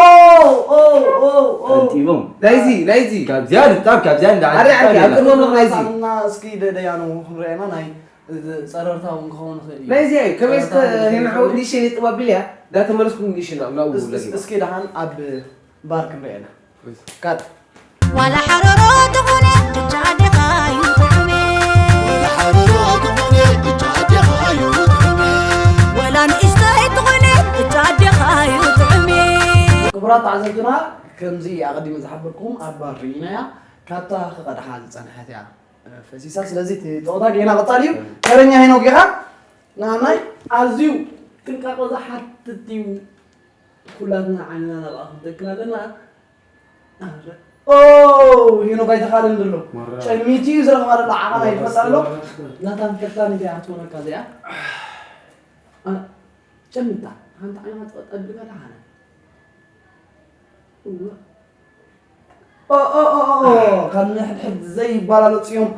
ኦ ኦ ኦ ቀንጢቦም ናይዚ ናይዚ ካብዚያ ንጣብ ካብዚያ እንዳ ኣረ፣ ኣረ፣ ኣብ ቅድሚ ኣለኹ ናይዚ። እና እስኪ ደደያኑ ክንረአና ናይ ጸረርታ እውን ክኸውን ይኽእል እዩ። ናይዚ እዩ ከመይ እስከ ሄና ሓወት ንእሽተይ ነጥብ ኣቢልያ እንዳተመለስኩም ንእሽተይ ናብ ናብኡ እስ- እስ- ለጊባ እስኪ ደሓን ኣብ ባር ክንረአና ካት ዋላ ሓረሮ ተኾነ ብቻ ኣዴኻ እዩ ጥዑሜ። ዋላ ሓረሮ ተኾነ ብቻ ኣዴኻ እዩ ጥዑሜ። ዋላ ንእሽተይ ተኾነ ብቻ ኣዴኻ እዩ ጥዑሜ። ክቡራት ተዓዘብትና ከምዚ ኣቐዲመ ዝሓበርኩም ኣብ ባር ርኢናያ ካብታ ክቐድሓ ዝጸንሐት እያ ፈሲሳ ስለዚ እቲ ጸወታ ጌና ቀጻሊ እዩ ተረኛ ሄኖክ ኢኻ ንዓናይ ኣዝዩ ጥንቃቐ ዝሓትት እዩ ኩላትና ዓይንና ናብኣ ክንተክል ኣለና ኦ ሄኖክ ኣይተኻልን ዘሎ ጨሚቲ እዩ ዝረኽባ ዘሎ ዓቐና ይፈጣ ኣሎ ናታን ፈታኒት እያ ክትኾነካ እዚኣ ጨሚታ ሓንቲ ዓይንኻ ጠቢልካ ደሓነ ካብ ንሕድሕድ ዘይባላለፁ እዮም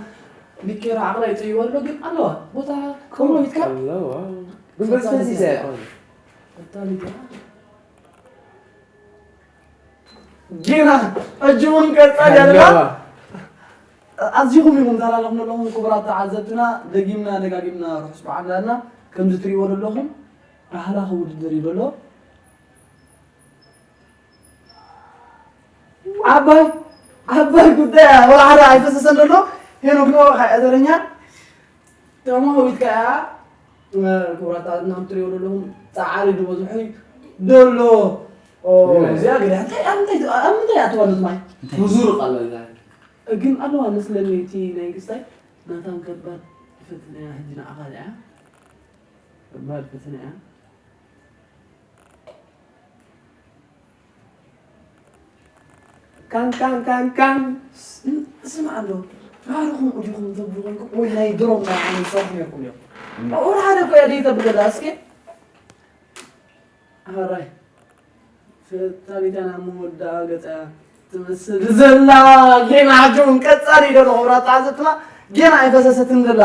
ኒኬራ ዓቕላ ይጽይዋ ኣሎ፣ ግን ኣለዋ። ቦታ ከምሮ ይትካ? ኣለዋ። ግን በዝበዝ ይዘ ኣይኮነ። እታ ኒኬራ ጌና ሕጂ እውን ቀጻሊ ኣለዋ። ኣለዋ። ኣዚኹም ኢኹም ተላለኹም ዘለኹም ክቡራት ተዓዘብትና፣ ደጊምና ደጋጊምና ርሑስ በዓል እንዳልና፣ ከምዚ ትሪእዎ ዘለኹም ኣህላኺ ውድድር እዩ ዘሎ። ዓባይ፣ ዓባይ ጉዳይ ወላ ሓደ ኣይፈሰሰን ዘሎ። ሄኖክ ነው ኸዓ ተረኛ። ተማዊት ከኣ፣ እ፣ ክቡራት እናም ትሪእዎ ዘለኹም ጻዕሪ ዝበዝሑ ደሎ። ኦ፣ እዚኣ ግዳ እንታይ፣ ኣብ ምንታይ፣ ኣብ ምንታይ ኣትዋሉት ማይ? እንታይ? ብዙር ቃል እዛ። ግን ኣለዋ መስለኒ እቲ ናይ ክስታይ ናታን ከባድ ፈተና እያ ሕጂ ንዓኻ እዚኣ። ከባድ ፈተና እያ። ካን፣ ካን፣ ካን፣ ካን። ስ-፣ ስምዓ ኣሎ። ባዕልኹም ዲኹም ተብሉ ኮንኩም ወይ ናይ ድሮም ናይ ዓይኒ ሰርሑ ነርኩም እዮም። እም። ወላ ሓደ እኮ እያ ደይ ተብል ዘላ፣ እስኪ። ኣራይ። ፈታሊታ ናብ መወዳኣ ገጻ ትመስል ዘላ። ጌና ሕጂ እውን ቀጻሊ ዶ ንኽብራ ተዓዘብትና ጌና ኣይፈሰሰትን ዘላ።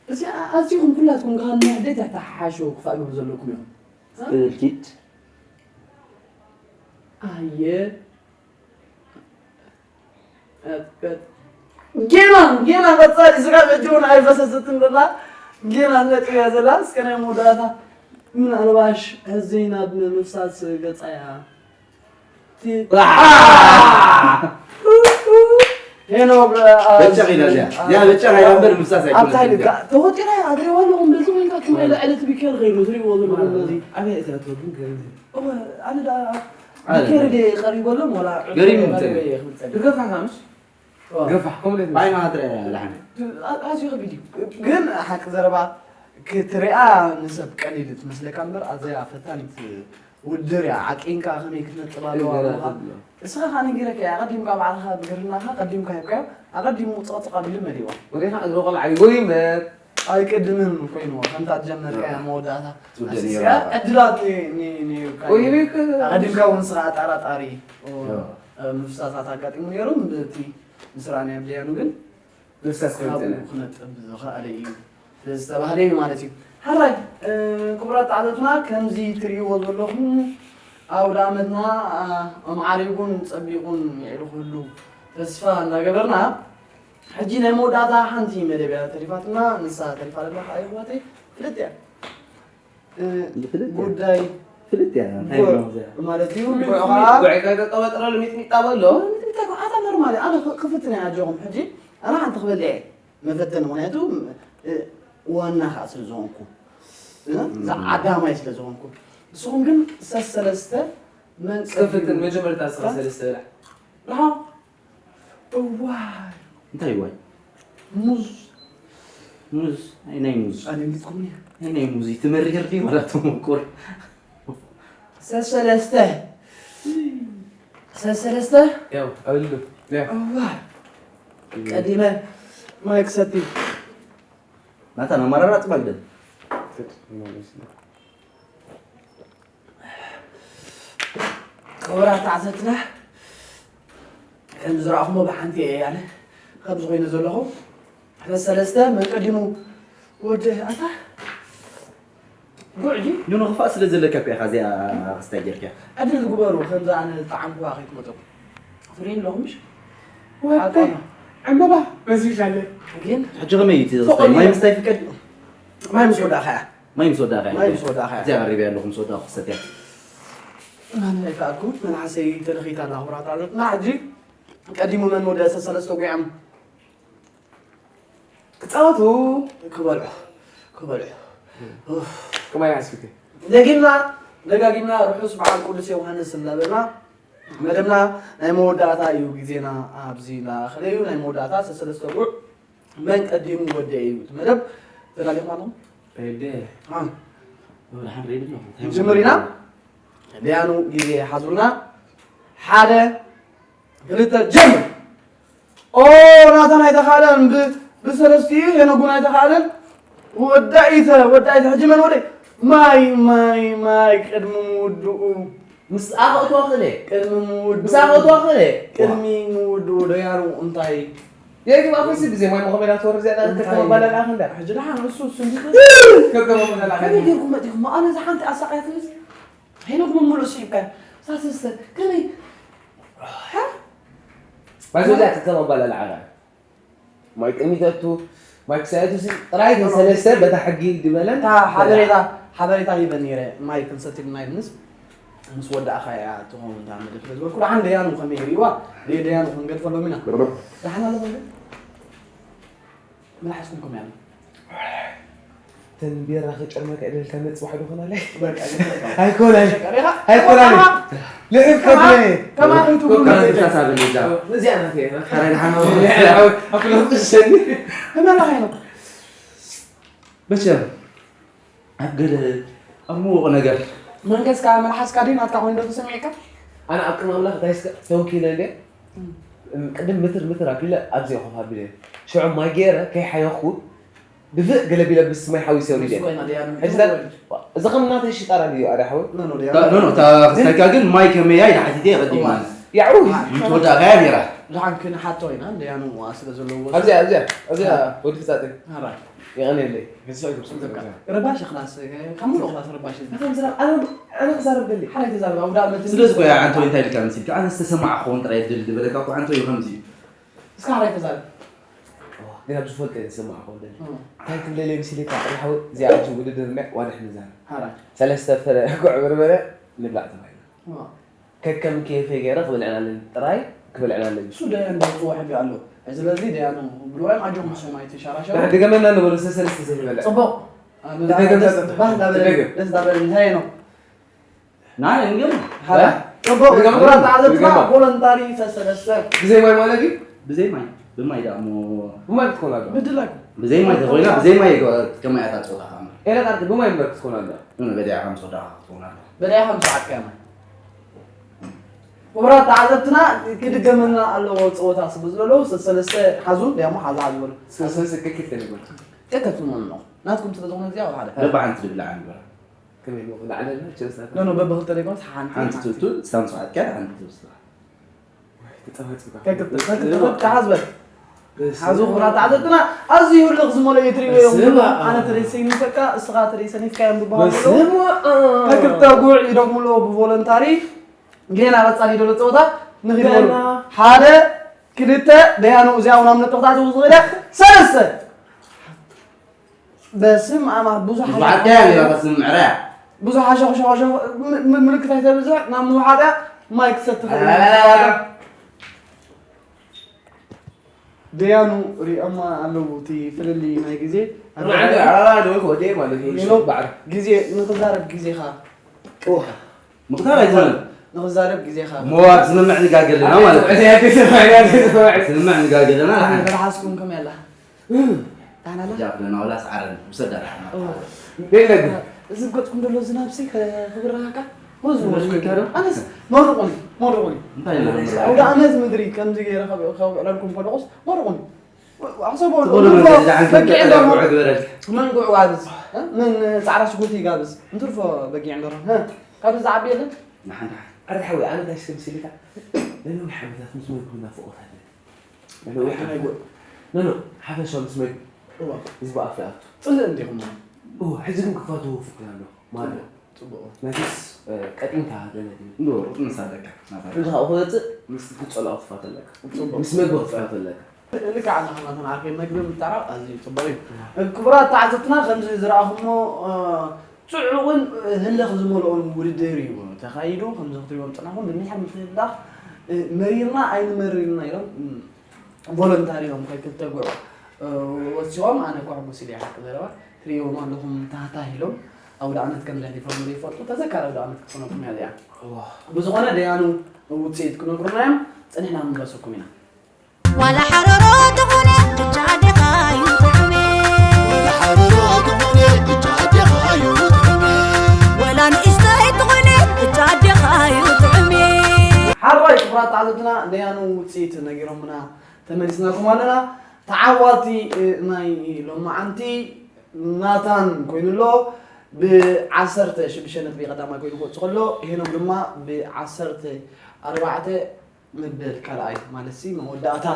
እዚ ኣዚኹም ኩላትኩም ከኣ ንሕደት ኣይተሓሓሹ ክፋእ ግብሪ ዘለኩም እዮም። ስክሪፕት። ኣየ። ጌና፣ ጌና ቀጻሊ ስጋ በጅውን ኣይፈሰሰትን ዘላ። ጌና ነጥብ እያ ዘላ። እስከ ናይ መወዳእታ ምናልባሽ ሕዚ ናብ ምፍሳስ ገጻ እያ። ቲ-፣ ዋ! ሄኖክ፣ አ-፣ በጨቕ ኢላ እዚኣ። እዚኣ በጨቕ ኢላ እምበር ምፍሳስ ኣይኮነትን ኣብታ ኢልካ እዚኣ። ተወጢራ እያ፣ ኣድሬዋ ኣለኹም፣ በዚ ኮይንካ ትማሊ ዕለት ቢከር ከይዱ ትሪእዎ ዘለኹም በዚ። ኣበይ እያ እቲኣ ትወዱ? ገሪም። እወ፣ ኣነ ደኣ ኣነ ቢከር ደኣ ድየ ቀሪበሎም፣ ወላ ገሪም ቀሪበ እንትን። እየ ክብል ጸኒሐ። ትገፋሕካ ምሽ? እወ። ገፋሕ፣ ኮምሌት ምሽ? ባይና ትሪኣ እያ፣ ላሕሚ። እ-፣ ኣ-፣ ኣዝዩ ከቢድ እዩ። ግን ሓቂ ዘረባ ክትሪኣ ንሰብ ቀሊል ትመስለካ እምበር፣ ኣዝያ ፈታኒት ውድድር እያ። ዓቂንካ ከመይ ክትነጥብ ኣለዋ ገና ኣለኻ። ተብሎ። እስኻ ኸኣ ነጊረካ እያ። ኣቐዲምካ ባዕልኻ ብግርናኻ ቀዲምካ ሂብካዮ። ኣቐዲሙ ጸቕጸቕ ኣቢሉ መሊእዋ። ወዲኻ እግሪ ቆልዓ ይጎይ እምበር። ኣይቅድምን ኮይንዎ። ከምታ ዝጀመርካያ መወዳእታ ትውደእ ኣሲስካ ነይራ። ዕድላት ኒ-፣ ኒ-፣ ኒ-፣ ወይ ሂበካ። ኣቐዲምካ እውን ንስኻ ኣጠራጣሪ፣ ኦ፣ ዮ። እ፣ ምፍሳሳት ኣጋጢሙ ነይሩ። ብቲ ምስ ረኣናዮ ብደያኑ ግን ምፍሳስ ካብኡ ከይውፅእና። ክነጥብ ዝኸኣለ እዩ ስለዝተባህለ እዩ ማለት እዩ። ሕራይ፣ እ፣ ክቡራት ተዓዘብትና፣ ከምዚ ትርእይዎ ዘለኹም ኣውደ ዓመትና፣ ኣ፣ ኣማዕሪጉን ጸቢቑን ውዒሉ ክህሉ ተስፋ እናገበርና፣ ሕጂ ናይ መወዳእታ ሓንቲ መደብ እያ ተሪፋትና። ንሳ ተሪፋ ዘላ ከኣ፣ ኣሕዋተይ፣ ፍልጥ እያ። እ፣ ፍልጥ እያ። ጉዳይ ፍልጥ እያ። እንታይ ጉዕ-፣ ነው እዚኣ? ማለት እዩ። ጉዕ ጉዕ ከዓ ጉዕ ከይተጠበጥረሉ ሚጥሚጣ በሎ። ሚጥሚጣ እኮ ኣታ ኖርማል እያ። ኣነ ክ-፣ ክፍትን እያ ኣጆኹም። ሕጂ ኣነ ሓንቲ ክበልዕ እየ። መፈተኒ፣ ምኽንያቱ፣ እ፣ ዋና ከዓ ስለ ዝኾንኩ፣ እ፣ እዛ ዓዳማይ ስለ ዝኾንኩ። ንስኹም ግን ሰሰለስተ መን ክፍትን፣ መጀመርታ ስኻ ሰለስተ ብላዕ። ርሓቕ። እዋይ። እንታይ እዋይ? ሙዝ። ሙዝ? ኣይ ናይ ሙዝ። ኣደንጊጽኩምኒ። ኣይ ናይ ሙዝ። ትመርር ድዩ ወላ ትምቁር? ሰሰለስተ። ሰሰለስተ። ያው፣ ኣብሉ። ያው። እዋይ። ቀዲመ ማይ ክሰቲ። ናታን ኣመራርፃ ጽባሕ ግደል። ክቡራት ተዓዘብትና፣ ከም ዝረኣኹሞ ብሓንቲ እየ ኣነ ከምዚ ኮይኑ ዘለኹ። ሰለስተ መን ቀዲሙ ወደ ኣታ ጉዕ ድዩ? ኖኖ፣ ክፋእ ስለ ዘለካ እኮ ኢኻ እዚኣ ክስታይ ጌርካ። ዕድል ግበሩ፣ ከምዛ ኣነ ዝጠዓምኩዋ ከይትመጠኩም። ትርእዩ ኣለኹም ምሽ? ወደይ፣ ሓቆና። ዕምበባ በዚሽ ኣለ። ግን ሕጂ ከመይ እዩ እቲ ፎቕ ዝስታይ? ኢለ። ማይ ምስታይ ፍቀድ? ማይ ምስ ወዳእኻ እያ። ማይ ምስ ወዳእኻ እያ። ማይ ምስ ወዳእኻ እያ። እዚኣ ቀሪበያ ኣለኹ፣ ምስ ወዳእኹ ክሰትያ። ኣነ ኣይከኣልኩ፣ መናእሰይ ተለኺታ ኣላ፣ ክቡራት ኣሕዋትና። ሕጂ ቀዲሙ መን ወደ ሰለስተ ጒዖም? ክጻወቱ። ክበልዑ፣ ክበልዑ። ኡፍ። ከማይ ሓሲብኪ? ደጊምና፣ ደጋጊምና ርሑስ በዓል ቅዱስ ዮሃንስ እናበልና፣ መደብና ናይ መወዳእታ እዩ፣ ግዜና ኣብዚ እናኣኸለ እዩ። ናይ መወዳእታ ሰሰለስተ ጉዕ መን ቀዲሙ ወደ እዩ። እቲ መደብ ተዳሊኹም ኣለኹም? ሬድዮ። አ። ወላ ሓን ሬድዮ ኣለኹም። እንታይ ንጅምር ኢና። ማለት? ደያኑ ግዜ ሓዙልና። ሓደ፣ ክልተ፣ ጀምር። ኦ፣ ናታን ኣይተኻእለን፣ ብ-፣ ብሰለስቲኡ ሄኖጉን ኣይተኻእለን። ወዳኢተ፣ ወዳኢተ፣ ሕጂ መን ወደ-? ማይ፣ ማይ፣ ማይ፣ ቅድሚ ምውድኡ። ምስ ኣኸእትዋ ክእለ። ቅድሚ ምውድኡ። ምስ ኣኸእትዋ ክእለ። ቅድሚ ምውድኡ፣ ደያኑ እንታይ? የግባ ፈሲ ብዘይ ማይ መኸመዳ ትወርድ እዚኣ እንታይ ከከመ ባላላ ክንዳ። ሕጂ ደሓን እሱ እሱ እንዲ ከከመ ባላላ ከመይ ኸንዳ። ጌርኩም መጺኹም? ኣነ እዛ ሓንቲ ኣሳቕያትኒ እዚ ሄኖክ መምሉእ ስሒብካዮ። ሳስስተ ከመይ? ሃ? ባይዞ እዚኣ ከከመ ባላላ ዓራ። ማይ ቅሚተቱ፣ ማይ ክሳየቱ ሲ ጥራይ ተሰለስተ በታ ሕጊ ድበለን። እታ ሓበሬታ፣ ሓበሬታ ሂበ ነይረ። ማይ ክንሰቲ ኢልና ኢልንስ ምስ ወዳእኻ እያ ትኸውን እታ መደብ ስለ ዝበልኩ፣ ደሓን ደያኑ ከመይ ይርእይዋ? ደያኑ ክንገድፈሎም ኢና። ደሓን ኣለኹም ግን? መልሓስኩም ከመይ ኣሎ? እተን ቢራ ክጨርመካ ኢለ ኢልካ ነጽባሕ ዶ ኾናለይ? በቃ፣ ይፈርቃ። ኣይኮናን። ይፈርቃ። ኣይኮናን። ከማ-፣ ልዕብ ከማ-፣ ከብለ። ከማ እንቱ ኮካ ጉድ ተሳሳቢ ልጃ። እዚኣ ናት እያ። ኧረ ደሓን ነው። ኣፍሎ ትሸኒ። ከመይ ኣለኻ ኢሎም? መቸም ኣብ ገለ ኣብ ምዉቕ ነገር መንገስካ መልሓስካ ድዩ ናትካ ኮይኑ ዶ ተሰሚዕካ? ኣነ ኣብ ቅድሚ ኣምላኽ እንታይ እስከ ተወኪለ እንደ እም። እም፣ ቅድም ምትር ምትር ኣቢለ ኣብዚ ኮፍ ኣቢለ ሽዑ ማይ ገይረ ከይሓየኹ ድፍእ ገለ ቢለ ብስ ማይ ሓዊሰ ወሪደ። ንሱ ኮይና ድያ? ሕጂ ታ-፣ እዚ ከም ናተይ ሽጣራ ድዩ ኣደ ሓወይ? ኖ፣ ኖ፣ ድያ? ታ-፣ ኖ፣ ኖ፣ እታ ክስታይካ ግን ማይ ከመያ ኢላ ሓቲተ እየ ቀዲማ። እዋ። ያው። ምስ ወዳእካያ ነይራ። ደሓን ክንሓቶ ኢና፣ ደያኑ ስለ ዘለዎ። ኣብዚኣ፣ ኣብዚኣ፣ ኣብዚኣ፣ ወዲ ፍጻጸ። ኣራይ። የቐንየለይ። ረባሽ ክላስ፣ ካብ ሙሉእ ክላስ ረባሽ እዩ። ኣነ፣ ኣነ፣ ኣነ ክዛረብ ደሊ። ሓራይ ተዛረብ፣ ኣውዳእ መትን ስለዚ እኮ እያ ዓንቶይ እንታይ ኢልካ መሲልካ? ኣነ ዝተሰማዕ ክኸውን ጥራይ ድል ዝበለካ እኮ ዓንቶይ እዩ ከምዚ እዩ። እስካ ሓራይ ተዛረብ። ኦ፣ ግን ኣብ ዝፈልጦ እየ ዝሰማዕ ክኸውን ደሊ። እ። እንታይ ክብለለይ መሲልካ? ጥራሕ እዚኣ ኣብዚ ውድድር እንዳ ዋድሕ ንዛረብ። ሓራይ። ሰለስተ ፍረ ጉዕ በርበረ ንብላዕ ተባሂልና። እ። ከከም ኬፈይ ገይረ ክብልዕን ኣለኒ፣ ጥራይ ክብልዕን ኣለኒ። እሱ ደያን ደውፅዎ ሕጊ ኣሎ። ስለዚ ደያኑ ብልዋዮም ኣጆኹም ንሶም ኣይትሸራሸሩ። ድገመና ንበሎ፣ ሰለስተ ዘይበልዕ። ፅቡቕ። ኣነ ትደገም ደስ፣ ዛፀ-፣ ባህ ዳበለ፣ ትደገም። ደስ ዳበለ፣ እንታይ ነው? ናይ እንግም? ሃላ። እ? ፅቡቕ። ድገም። ክቡራት ተዓዘብትና፣ ድገም። ቮለንታሪ ሰሰለስተ። ብዘይ ማይ ማለት እዩ? ብዘይ ማይ። ብማይ ደኣ እሞ። ብማይ ክትኮን ኣለዋ። ምድላይኩም። ብዘይ ማይ ተኾይና፣ ብዘይ ማይ ይግባ-፣ ከመይ እያ እታ ፀወታ ከኣ? ኤረ ቃልቲ ብማይ እምበር ክትኮን ኣለዋ። ኖ፣ ኖ፣ በዲኣ ከም ሶዳ ክትኮን ኣለዋ። በዲኣ ከም ሰዓት ከመይ? ክቡራት ተዓዘብትና፣ ክድገመልና ኣለዎ ፀወታ ስለ ዝበለዉ፣ ሰለስተ ሓዙ፣ ዲያሞ ሓዛ ሓዙ በሉ። ሰለስተ ክልተ ይበሉ። ክልተ ትመኑ። ናትኩም ስለ ዝኾነ እዚኣ ሓደ። በብሓንቲ ድብላዕ ንግበራ። ከመይ ኢልዎ ክልዓለልና? ቸርስ ናታ። ኖ፣ ኖ፣ በብኽልተ ደይኮነስ ሓንቲ፣ ሓንቲ ሓንቲ። ትቱ፣ ስታን ሰዓት ከኣ ሓንቲ ትውስዳ። ወይ፣ ተጸባጺባ። ከክልተ፣ ከክልተ፣ ከክልተ ሓዝ በል። በስመ ሓዙ ኣብ። ክቡራት ተዓዘብትና፣ ኣዝዩ ህልኽ ዝመልኦ እዩ ትርእይዎ ኢኹም። በስመ ኣብ። ኣነ ተደይሰ ይንፈካ፣ እስኻ ተደይሰ ንፍካ እዮም ዝበሃሉ ዘለዉ። በስመ ኣብ። ከክልተ ጉዕ ይደግሙ ኣለዉ ብቮለንታሪ። ጌና ቀጻሊ ደሎ ጸወታ ንኺድ በሉ። ገና። ሓደ፣ ክልተ፣ ደያኑ እዚኣ እውን ኣብ ነጥብታት ዝኽእለ፣ ሰለስተ። በስም ኣማ ብዙሕ ብዙሓት ሓሸኹ-፣ ከያ ነይራ ተስምዕራ። ብዙሕ ሓሸኹ-፣ ሸኹ-፣ ሸኹ-፣ ም-፣ ም-፣ ምልክት ኣይተብዝሕ፣ ናብ ምውሓጥ እያ፣ ማይ ክሰቲ ኽእል እዩ። አ። ደያኑ ሪኦማ ኣለዉ፣ እቲ ፍልልይ ናይ ግዜ። ንዓንዲ ኣራራ ደወል ከወደ ማለት እዩ፣ ሜኖ፣ ባዕሪ። ግዜ፣ ንኽዛረብ ግዜኻ። ኦህ። ምቕታል ኣይኮነን። ንኽዛረብ ግዜኻ። እሞ ኣብ ስምምዕ ንጋገ ኣለና ማለት እዩ። እቲ ኣዲስ ሰማይ፣ ኣዲስ ሰማይ። ስምምዕ ንጋገ ኣለና፣ ኣነ ንሓን። ተረሓስኩም ከመይ ኣላ? እም። ዳህና ኣላ? ጃፍ ለና ወላ ሰዓረን፣ ውሰዳ ዳሕና። ኦ። የለን። እዚ ገጽኩም ዘሎ ዝናብሲ ከ-፣ ክብርሃካ? ወዙ፣ ወዙ። ወዙ ይካረ? ኣነስ መርቑኒ፣ መርቑኒ። እንታይ ኢላ መርቑኒ? ኣውደ ኣመት ምድሪ ከምዚ ገይረ ከብ-፣ ከብዕለልኩም ከለኹስ መርቑኒ። ኣሕሰቦ ትኾነ ኣለኹ። መንገዲ ደሓን በጊዕ ከምተጠለብ ኣለኹ። ውዕግ በለልካ። መን ጉዕ ጋብዝ? እ? መን ጻዕዳ ሽጉርቲ ይጋብዝ? እንትርፎ በጊዕ እንደርሆ። እ? ካብዚ ዝዓቢ የለን? ንሓን ደሓን። ኣረ ሓወይ፣ ኣነ እንታይ ስለ መሲልካ፣ ነነዊሕ ዓመታት ምስ መግቢ ናፍቖት ኣለኒ። ነነዊሕ ኣይ፣ ዓመታት። ጉዕ። ኖ፣ ኖ፣ ሓፈሻ ምስ መግቢ እዋ። ህዝቢ ኣፍ ይኣቱ። ጽልእ እንዲኹም። እዋ፣ ሕጂ ግን ክፋትዎ ፍትን ኣለኹ። ማለት ጽቡቕ። ጽቡቕ። ነዚስ፣ እ፣ ቀጢንካ ገለ ድዩ? እንዶ፣ ቁጥንስ ኣለካ። ናታ። ሕጂ ካብኡ ክወጽእ፣ ምስ ትጸልኦ ክፋት ኣለካ። ጽቡቕ። ምስ መግቢ ክፋት ኣለካ። ልክዕ ኣለኻ ናተን ዓርከይ፣ መግቢ ምትዕራቕ ኣዝዩ ጽቡቕ እዩ። ክቡራት ተዓዘብትና፣ ከምዚ ዝረኣኹሞ፣ እ፣ ጽዑቕን፣ እ፣ ህልኽ ዝመልኦን ውድድር እዩ ተኻይዱ። ከምዚ ክትሪእዎ ዝጸናሕኩም፣ ብሚሕር ምትህልላኽ፣ እ፣ መሪርና ኣይንመርር ኢና ኢሎም፣ እ፣ ቮለንታሪ እዮም፣ ከክልተ ጉዕ፣ እ፣ ወሲኾም። ኣነ እኳ ሕጉስ ኢለ፣ ሓቂ ዘረባ፣ ትርእይዎም ኣለኹም፣ ታህታህ ኢሎም። ኣውደ ዓመት ከም ዘሕሊፎም ዘይፈልጡ ተዘካሪ ኣውደ ዓመት ክትኾነኩም እያ እዚኣ። እዋ። ብዝኾነ፣ ደያኑ ውጽኢት ክነግሩና እዮም፣ ጸኒሕና ክንመለሰኩም ኢና። ዋላ ሓረሮ ተኾነ፣ ብቻ ኣዴኻ እዩ ጥዑሜ። ዋላ ሓረሮ ተኾነ፣ ብቻ ኣዴኻ እዩ ጥዑሜ። ዋላ ንእሽተይ ተኾነ፣ ብቻ ኣዴኻ እዩ ጥዑሜ። ሓራይ ክቡራት ተዓዘብትና፣ ደያኑ ውጽኢት ነጊሮምና ተመሊስናኩም ኣለና። ተዓዋቲ፣ እ፣ ናይ ሎማዓንቲ ናታን ኮይኑ ኣሎ። ብዓሰርተ ሽዱሽተ ነጥቢ ቀዳማይ ኮይኑ ክወጽእ ከሎ፣ ሄኖክ ድማ ብዓሰርተ ኣርባዕተ ምብል ካልኣይ ማለት ሲ መወዳእታ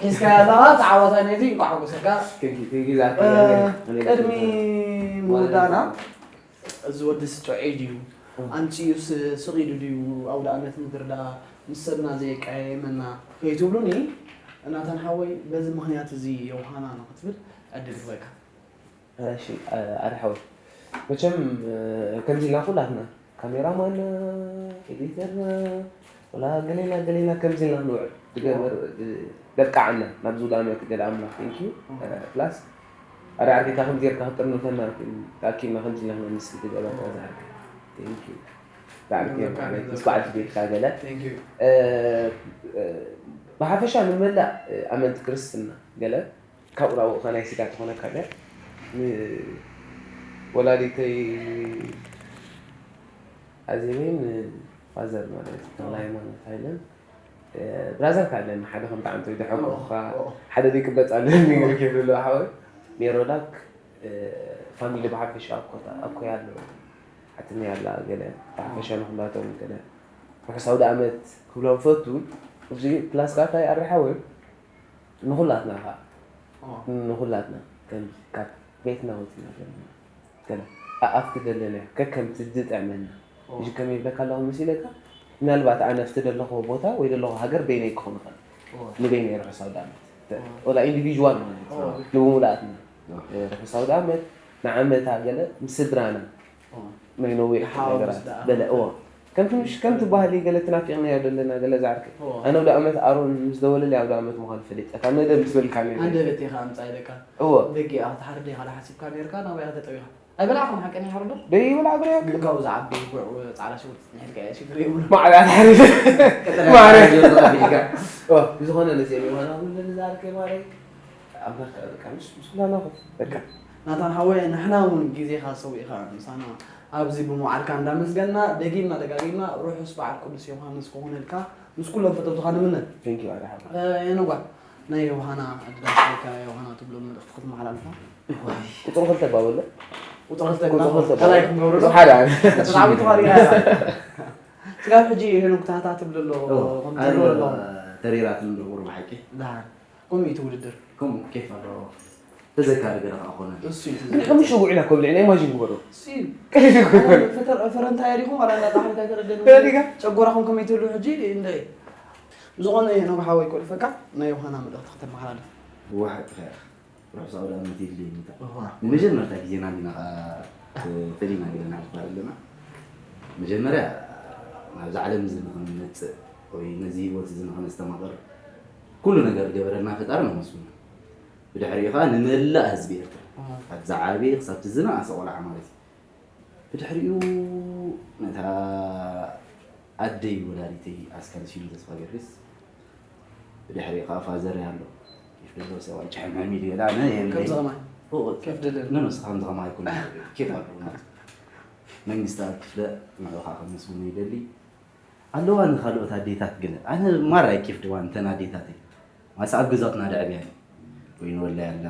ሒዝካያ ኣለኻ። ተዓዋታይ ናይዚ እንኳዕ ሓጎሰካ። Thank you, thank you, ዛኪ። እ፣ ቅድሚ ምውዳእና እዚ ወዲ ስጡዐይ ድዩ ኣምፂኡ ስቕ ኢሉ ድዩ ኣውደ ኣመት ምድርዳ ምስ ሰብና ዘየቀያየመና ከይትብሉኒ፣ ናታን ሓወይ በዚ ምኽንያት እዚ የውሃና ንክትብል ዕድል ክበካ። እሺ ኣረ ሓወይ መቸም ከምዚ ኢልና ኩላትና ካሜራማን ኤዲተር ወላ ገሌና ገሌና ከምዚ ኢልና ክንውዕል ትገብር ደቃዓና ናብ ዝውዳመ ትገል ኣምላኽ thank you plus ኣረ ዓርከይ እታ ከምዚ ጌርካ ክጥርንፈና ተኣኪብና ከምዚ ኢልና ክነምስል ትገብረካ ዝዓርከይ thank you ዝዓርከይ ማለት ምስ በዓልቲ ቤትካ ገለ ብሓፈሻ ንመላእ ኣመንቲ ክርስትና ገለ ካብኡ ናብኡ ከ ናይ ስጋ ትኾነካ ድያ ንወላዲተይ ኣዜበይ ንፋዘር ማለት ተኽለ ሃይማኖት ሃይለን ብራዘር ካለን ሓደ ከም ብጣዕሚ ተይደሐኩኻ ሓደ ዘይቅበፅ ኣለኒ ገለ ኬፍ ኣሎ ሓወይ ሜሮዳክ ፋሚሊ ብሓፈሻ ኣኮታ ኣኮ ያለው ሓትኒ ያላ ገለ ብሓፈሻ ንኩላቶም ገለ ርሑስ ኣውደ ኣመት ክብሎም ፈቱ እዚ ፕላስ ካታ ይኣርሓ ወይ ንኹላትና ኸዓ ንኹላትና ከም ካብ ቤትና ወፂና ዘለና ገለ ኣኣፍቲ ዘለና ከከምቲ ዝጥዕመና እሺ ከመይ ይብለካ ኣለኹ መሲለካ ምናልባት ኣነ ኣብቲ ዘለኹ ቦታ ወይ ዘለኹ ሃገር በይነይ ክኾን ይኽእል ንበይነይ ርሑስ ኣውደ ዓመት ወላ ኢንዲቪዥዋል ማለት እዩ ንብሙሉኣትና ርሑስ ኣውደ ዓመት ንዓመታ ገለ ምስ ስድራና ናይ ነዊሕ ነገራት በለ እዎ ከምቲ ምሽ ከምቲ ባህሊ ገለ ትናፊቕናዮ ዘለና ገለ ዝዓርከይ ኣነ ኣውደ ዓመት ኣሮን ምስ ደወለለይ ኣውደ ዓመት ምዃኑ ፈሊጠ ካብ መደብ ምስ በልካ ነይሩ ሃንደበት ኢኻ ኣምጻ ኢለካ እዎ በጊ ኢኻ ትሓርድ ኢኻ ዶ ሓሲብካ ነይርካ ናበይ ኢኻ ተጠዊኻ ኣይበላዕኹም ሓቀኛ ይሓርዶ ደይ ይበላ ብለዮ ግን ካብኡ ዝዓቢ ጉዕ ጻዕዳ ሽጉርቲ ንሕልካ እያ ሽግር የብሉ ማዕዳ ትሓርድ ማዕዳ ብዝኾነ ነዚኦም የማና ኩሉ ንዛርከ ማረይ ኣምላኽ በቃ ምስ ምስ ኩላና በቃ ናታን ሓወይ ንሕና እውን ግዜኻ ሰዊእኻ ምሳና ኣብዚ ብምውዓልካ እንዳመስገንና ደጊምና ደጋጊምና ርሑስ በዓል ቅዱስ ዮሃንስ ክኾነልካ ምስ ኩሎም ፈተውትኻ ንምነ Thank you ኣረ ሓባ የነጓ ናይ ዮሃና ኣድዳስካ ዮሃና ትብሎ መልእኽቲ ክትመሓላልፋ ቁፅሪ ክልተ ባበለ ቁፅሪ ክልተ ቁፅሪ ክልተ ካልኣይ ክንገብረሉ ሓደ ተጣዕሚ ተዋሪዳ ስጋብ ሕጂ ሄኖክ ታህታ ትብል ኣሎ ከምትብሎ ኣሎ ተሪራትን ደውር ብሓቂ ደሓን ከምኡ እዩ እቲ ውድድር ከምኡ ኬፍ ኣለዎ ተዘካሪ ገለ ከዓ ኮነ እሱ እዩ እቲ ግን ሓሙሽተ ጉዕና ኮብልዕና ኢማጂን ግበሩ እሱ እዩ ፈተር- ፈረንታይ ሪኹም ኣላ እንዳጣዕምካ ኣይተረደን ተረዲካ? ጨጎራኹም ከመይ ትብሉ ሕጂ እንደ ዝኾነ ሄኖክ ሓወይ ኮልፈካ ናይ ዮሃና መልእኽቲ ከተመሓላልፍ ብሓቂ ርሑስ ኣውደ ዓመት ይድልየኒ እዋ። ንመጀመርታ ግዜና እንዲና ከዓ ፈሊና ገለና ንባል ኣለና መጀመርያ ናብዚ ዓለም እዚ ንክንመፅእ ወይ ነዚ ህይወት እዚ ንክነስተማቕር ኩሉ ነገር ዝገበረልና ፈጣሪ ነመስግኖ ብድሕሪኡ ከዓ ንመላእ ህዝቢ ኤርትራ ካብ ዝዓበየ ክሳብ ዝነኣሰ ቆልዓ ማለት እዩ ብድሕሪኡ ነታ ኣደይ ወላዲተይ ኣስካል ሲሉ ተስፋ ገርግስ ብድሕሪኡ ከዓ ፋዘር ኣሎ ይፍደሎ ሰብኣይ ጭሕምሕም ኢሉ ገላ ኣነ የብለይ ከምዚ ከማይ ኬፍ ደለኒ ነነስ ከምዚ ከማ ኣይኮነ ኬፍ ኣለዎ ማለት መንግስቲ ኣብ ክፍለ ንዑ ከዓ ከመስግኖ ይደሊ ኣለዋ ንካልኦት ኣዴታት ገለ ኣነ ማራ ይኬፍ ድዋ እንተን ኣዴታተይ ማሳ ኣብ ገዛትና ደዕብያ እዩ ወይ ንወላይ ኣላ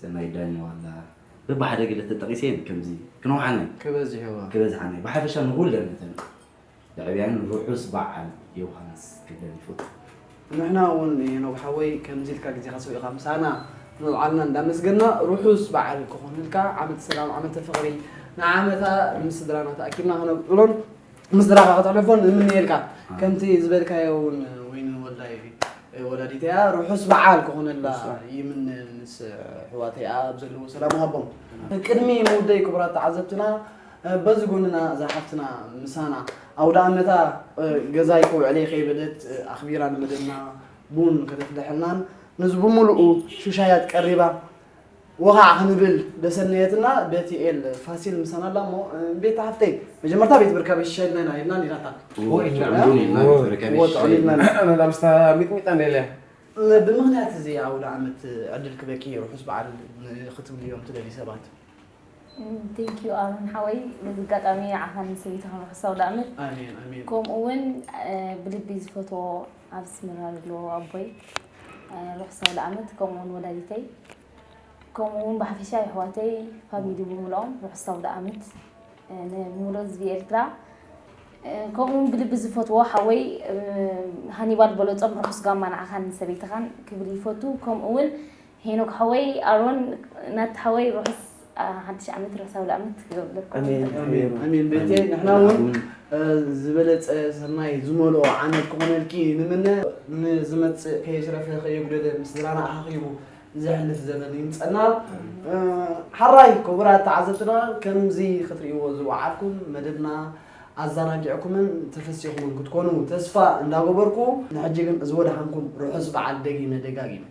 ሰናይ ዳኛው ኣላ በብሓደ ገለ ተጠቂሰ እየን ከምዚ ክነውሓና እዩ ክበዝሕዋ ክበዝሓና እዩ ብሓፈሻ ንኩለን ነተን ደዕብያን ርሑስ በዓል ዮሃንስ ክብለን ይፈቱ ንሕና እውን የኖብ ሓወይ ከምዚ ኢልካ ግዜኻ ሰዊእኻ ምሳና ምውዓልና እንዳመስገና ርሑስ በዓል ክኾንልካ ዓመት ሰላም ዓመተ ፍቕሪ ንዓመታ ምስ ስድራና ተኣኪብና ክነብዕሎን ምስ ስድራኻ ከተሕልፎን ንምንየልካ ከምቲ ዝበልካዮ እውን ወይኒ ወልዳይ ወላዲተያ ርሑስ በዓል ክኾነላ ይምነ ምስ ኣሕዋተይ ኣብ ዘለዎ ሰላም ሃቦም ቅድሚ ምውደይ ክቡራት ተዓዘብትና በዚ ጎንና እዛ ሓፍትና ምሳና ኣውደ ኣመታ ገዛይ ከውዕለይ ከይበለት ኣኽቢራ ንመደብና ቡን ከተፍልሐልናን ነዚ ብምሉኡ ሽሻያት ቀሪባ ወኻዕ ክንብል ደሰነየትና ቤትኤል ፋሲል ምሳና ኣላ እሞ ቤት ሓፍተይ መጀመርታ ቤት ብርካበ ሽሻይ ኢልና ኢና ኢልና ኢናታ ጥዑም ኢልና ቤት ብርካበ እዎ ጥዑም ኢልና መላምስታ ሚጥሚጣ እንደለያ ብምኽንያት እዚ ኣውደ ዓመት ዕድል ክበኪ ርሑስ በዓል ክትብልዮም ትደሊ ሰባት ቴንኪዩ ኣሮን ሓወይ በዚ ኣጋጣሚ ንዓኻን ንሰበይትኻን ርሑስ ኣውደ ዓመት ኣሜን ኣሜን ከምኡ እውን ብልቢ ዝፈትዎ ኣብ ኣስመራ ዘሎ ኣቦይ ርሑስ ኣውደ ዓመት ከምኡ እውን ወላዲተይ ከምኡ እውን ብሓፈሻ የሕዋተይ ፋሚሊ ብምልኦም ርሑስ ኣውደ ዓመት ንምሉእ ህዝቢ ኤርትራ ከምኡ እውን ብልቢ ዝፈትዎ ሓወይ ሃኒባል በለጾም ርሑስ ጋማ ንዓኻን ንሰበይትኻን ክብል ይፈቱ። ከምኡ እውን ሄኖክ ሓወይ፣ ኣሮን ናቲ ሓወይ ርሑስ ሓድሽ ዓመት ርሑስ ኣውደ ዓመት ይገብረልኩም። ኣሜን። ኣሜን ቤቴ፣ ንሕና እውን ዝበለፀ ሰናይ ዝመልኦ ዓመት ክኾነልኪ ንምነ። ንዝመፅእ ከየሽረፈ ከየጉደለ ምስ ስድራና ኣኻኺቡ ዘሕልፍ ዘመን ይምፀና። ሓራይ ክቡራት ተዓዘብትና፣ ከምዚ ክትርእይዎ ዝወዓልኩም መደብና ኣዘናጊዕኩምን ተፈሲኹምን ክትኮኑ ተስፋ እንዳገበርኩ፣ ንሕጂ ግን እዚ ወደሓንኩም ርሑስ በዓል ደጊመ ደጋጊመ።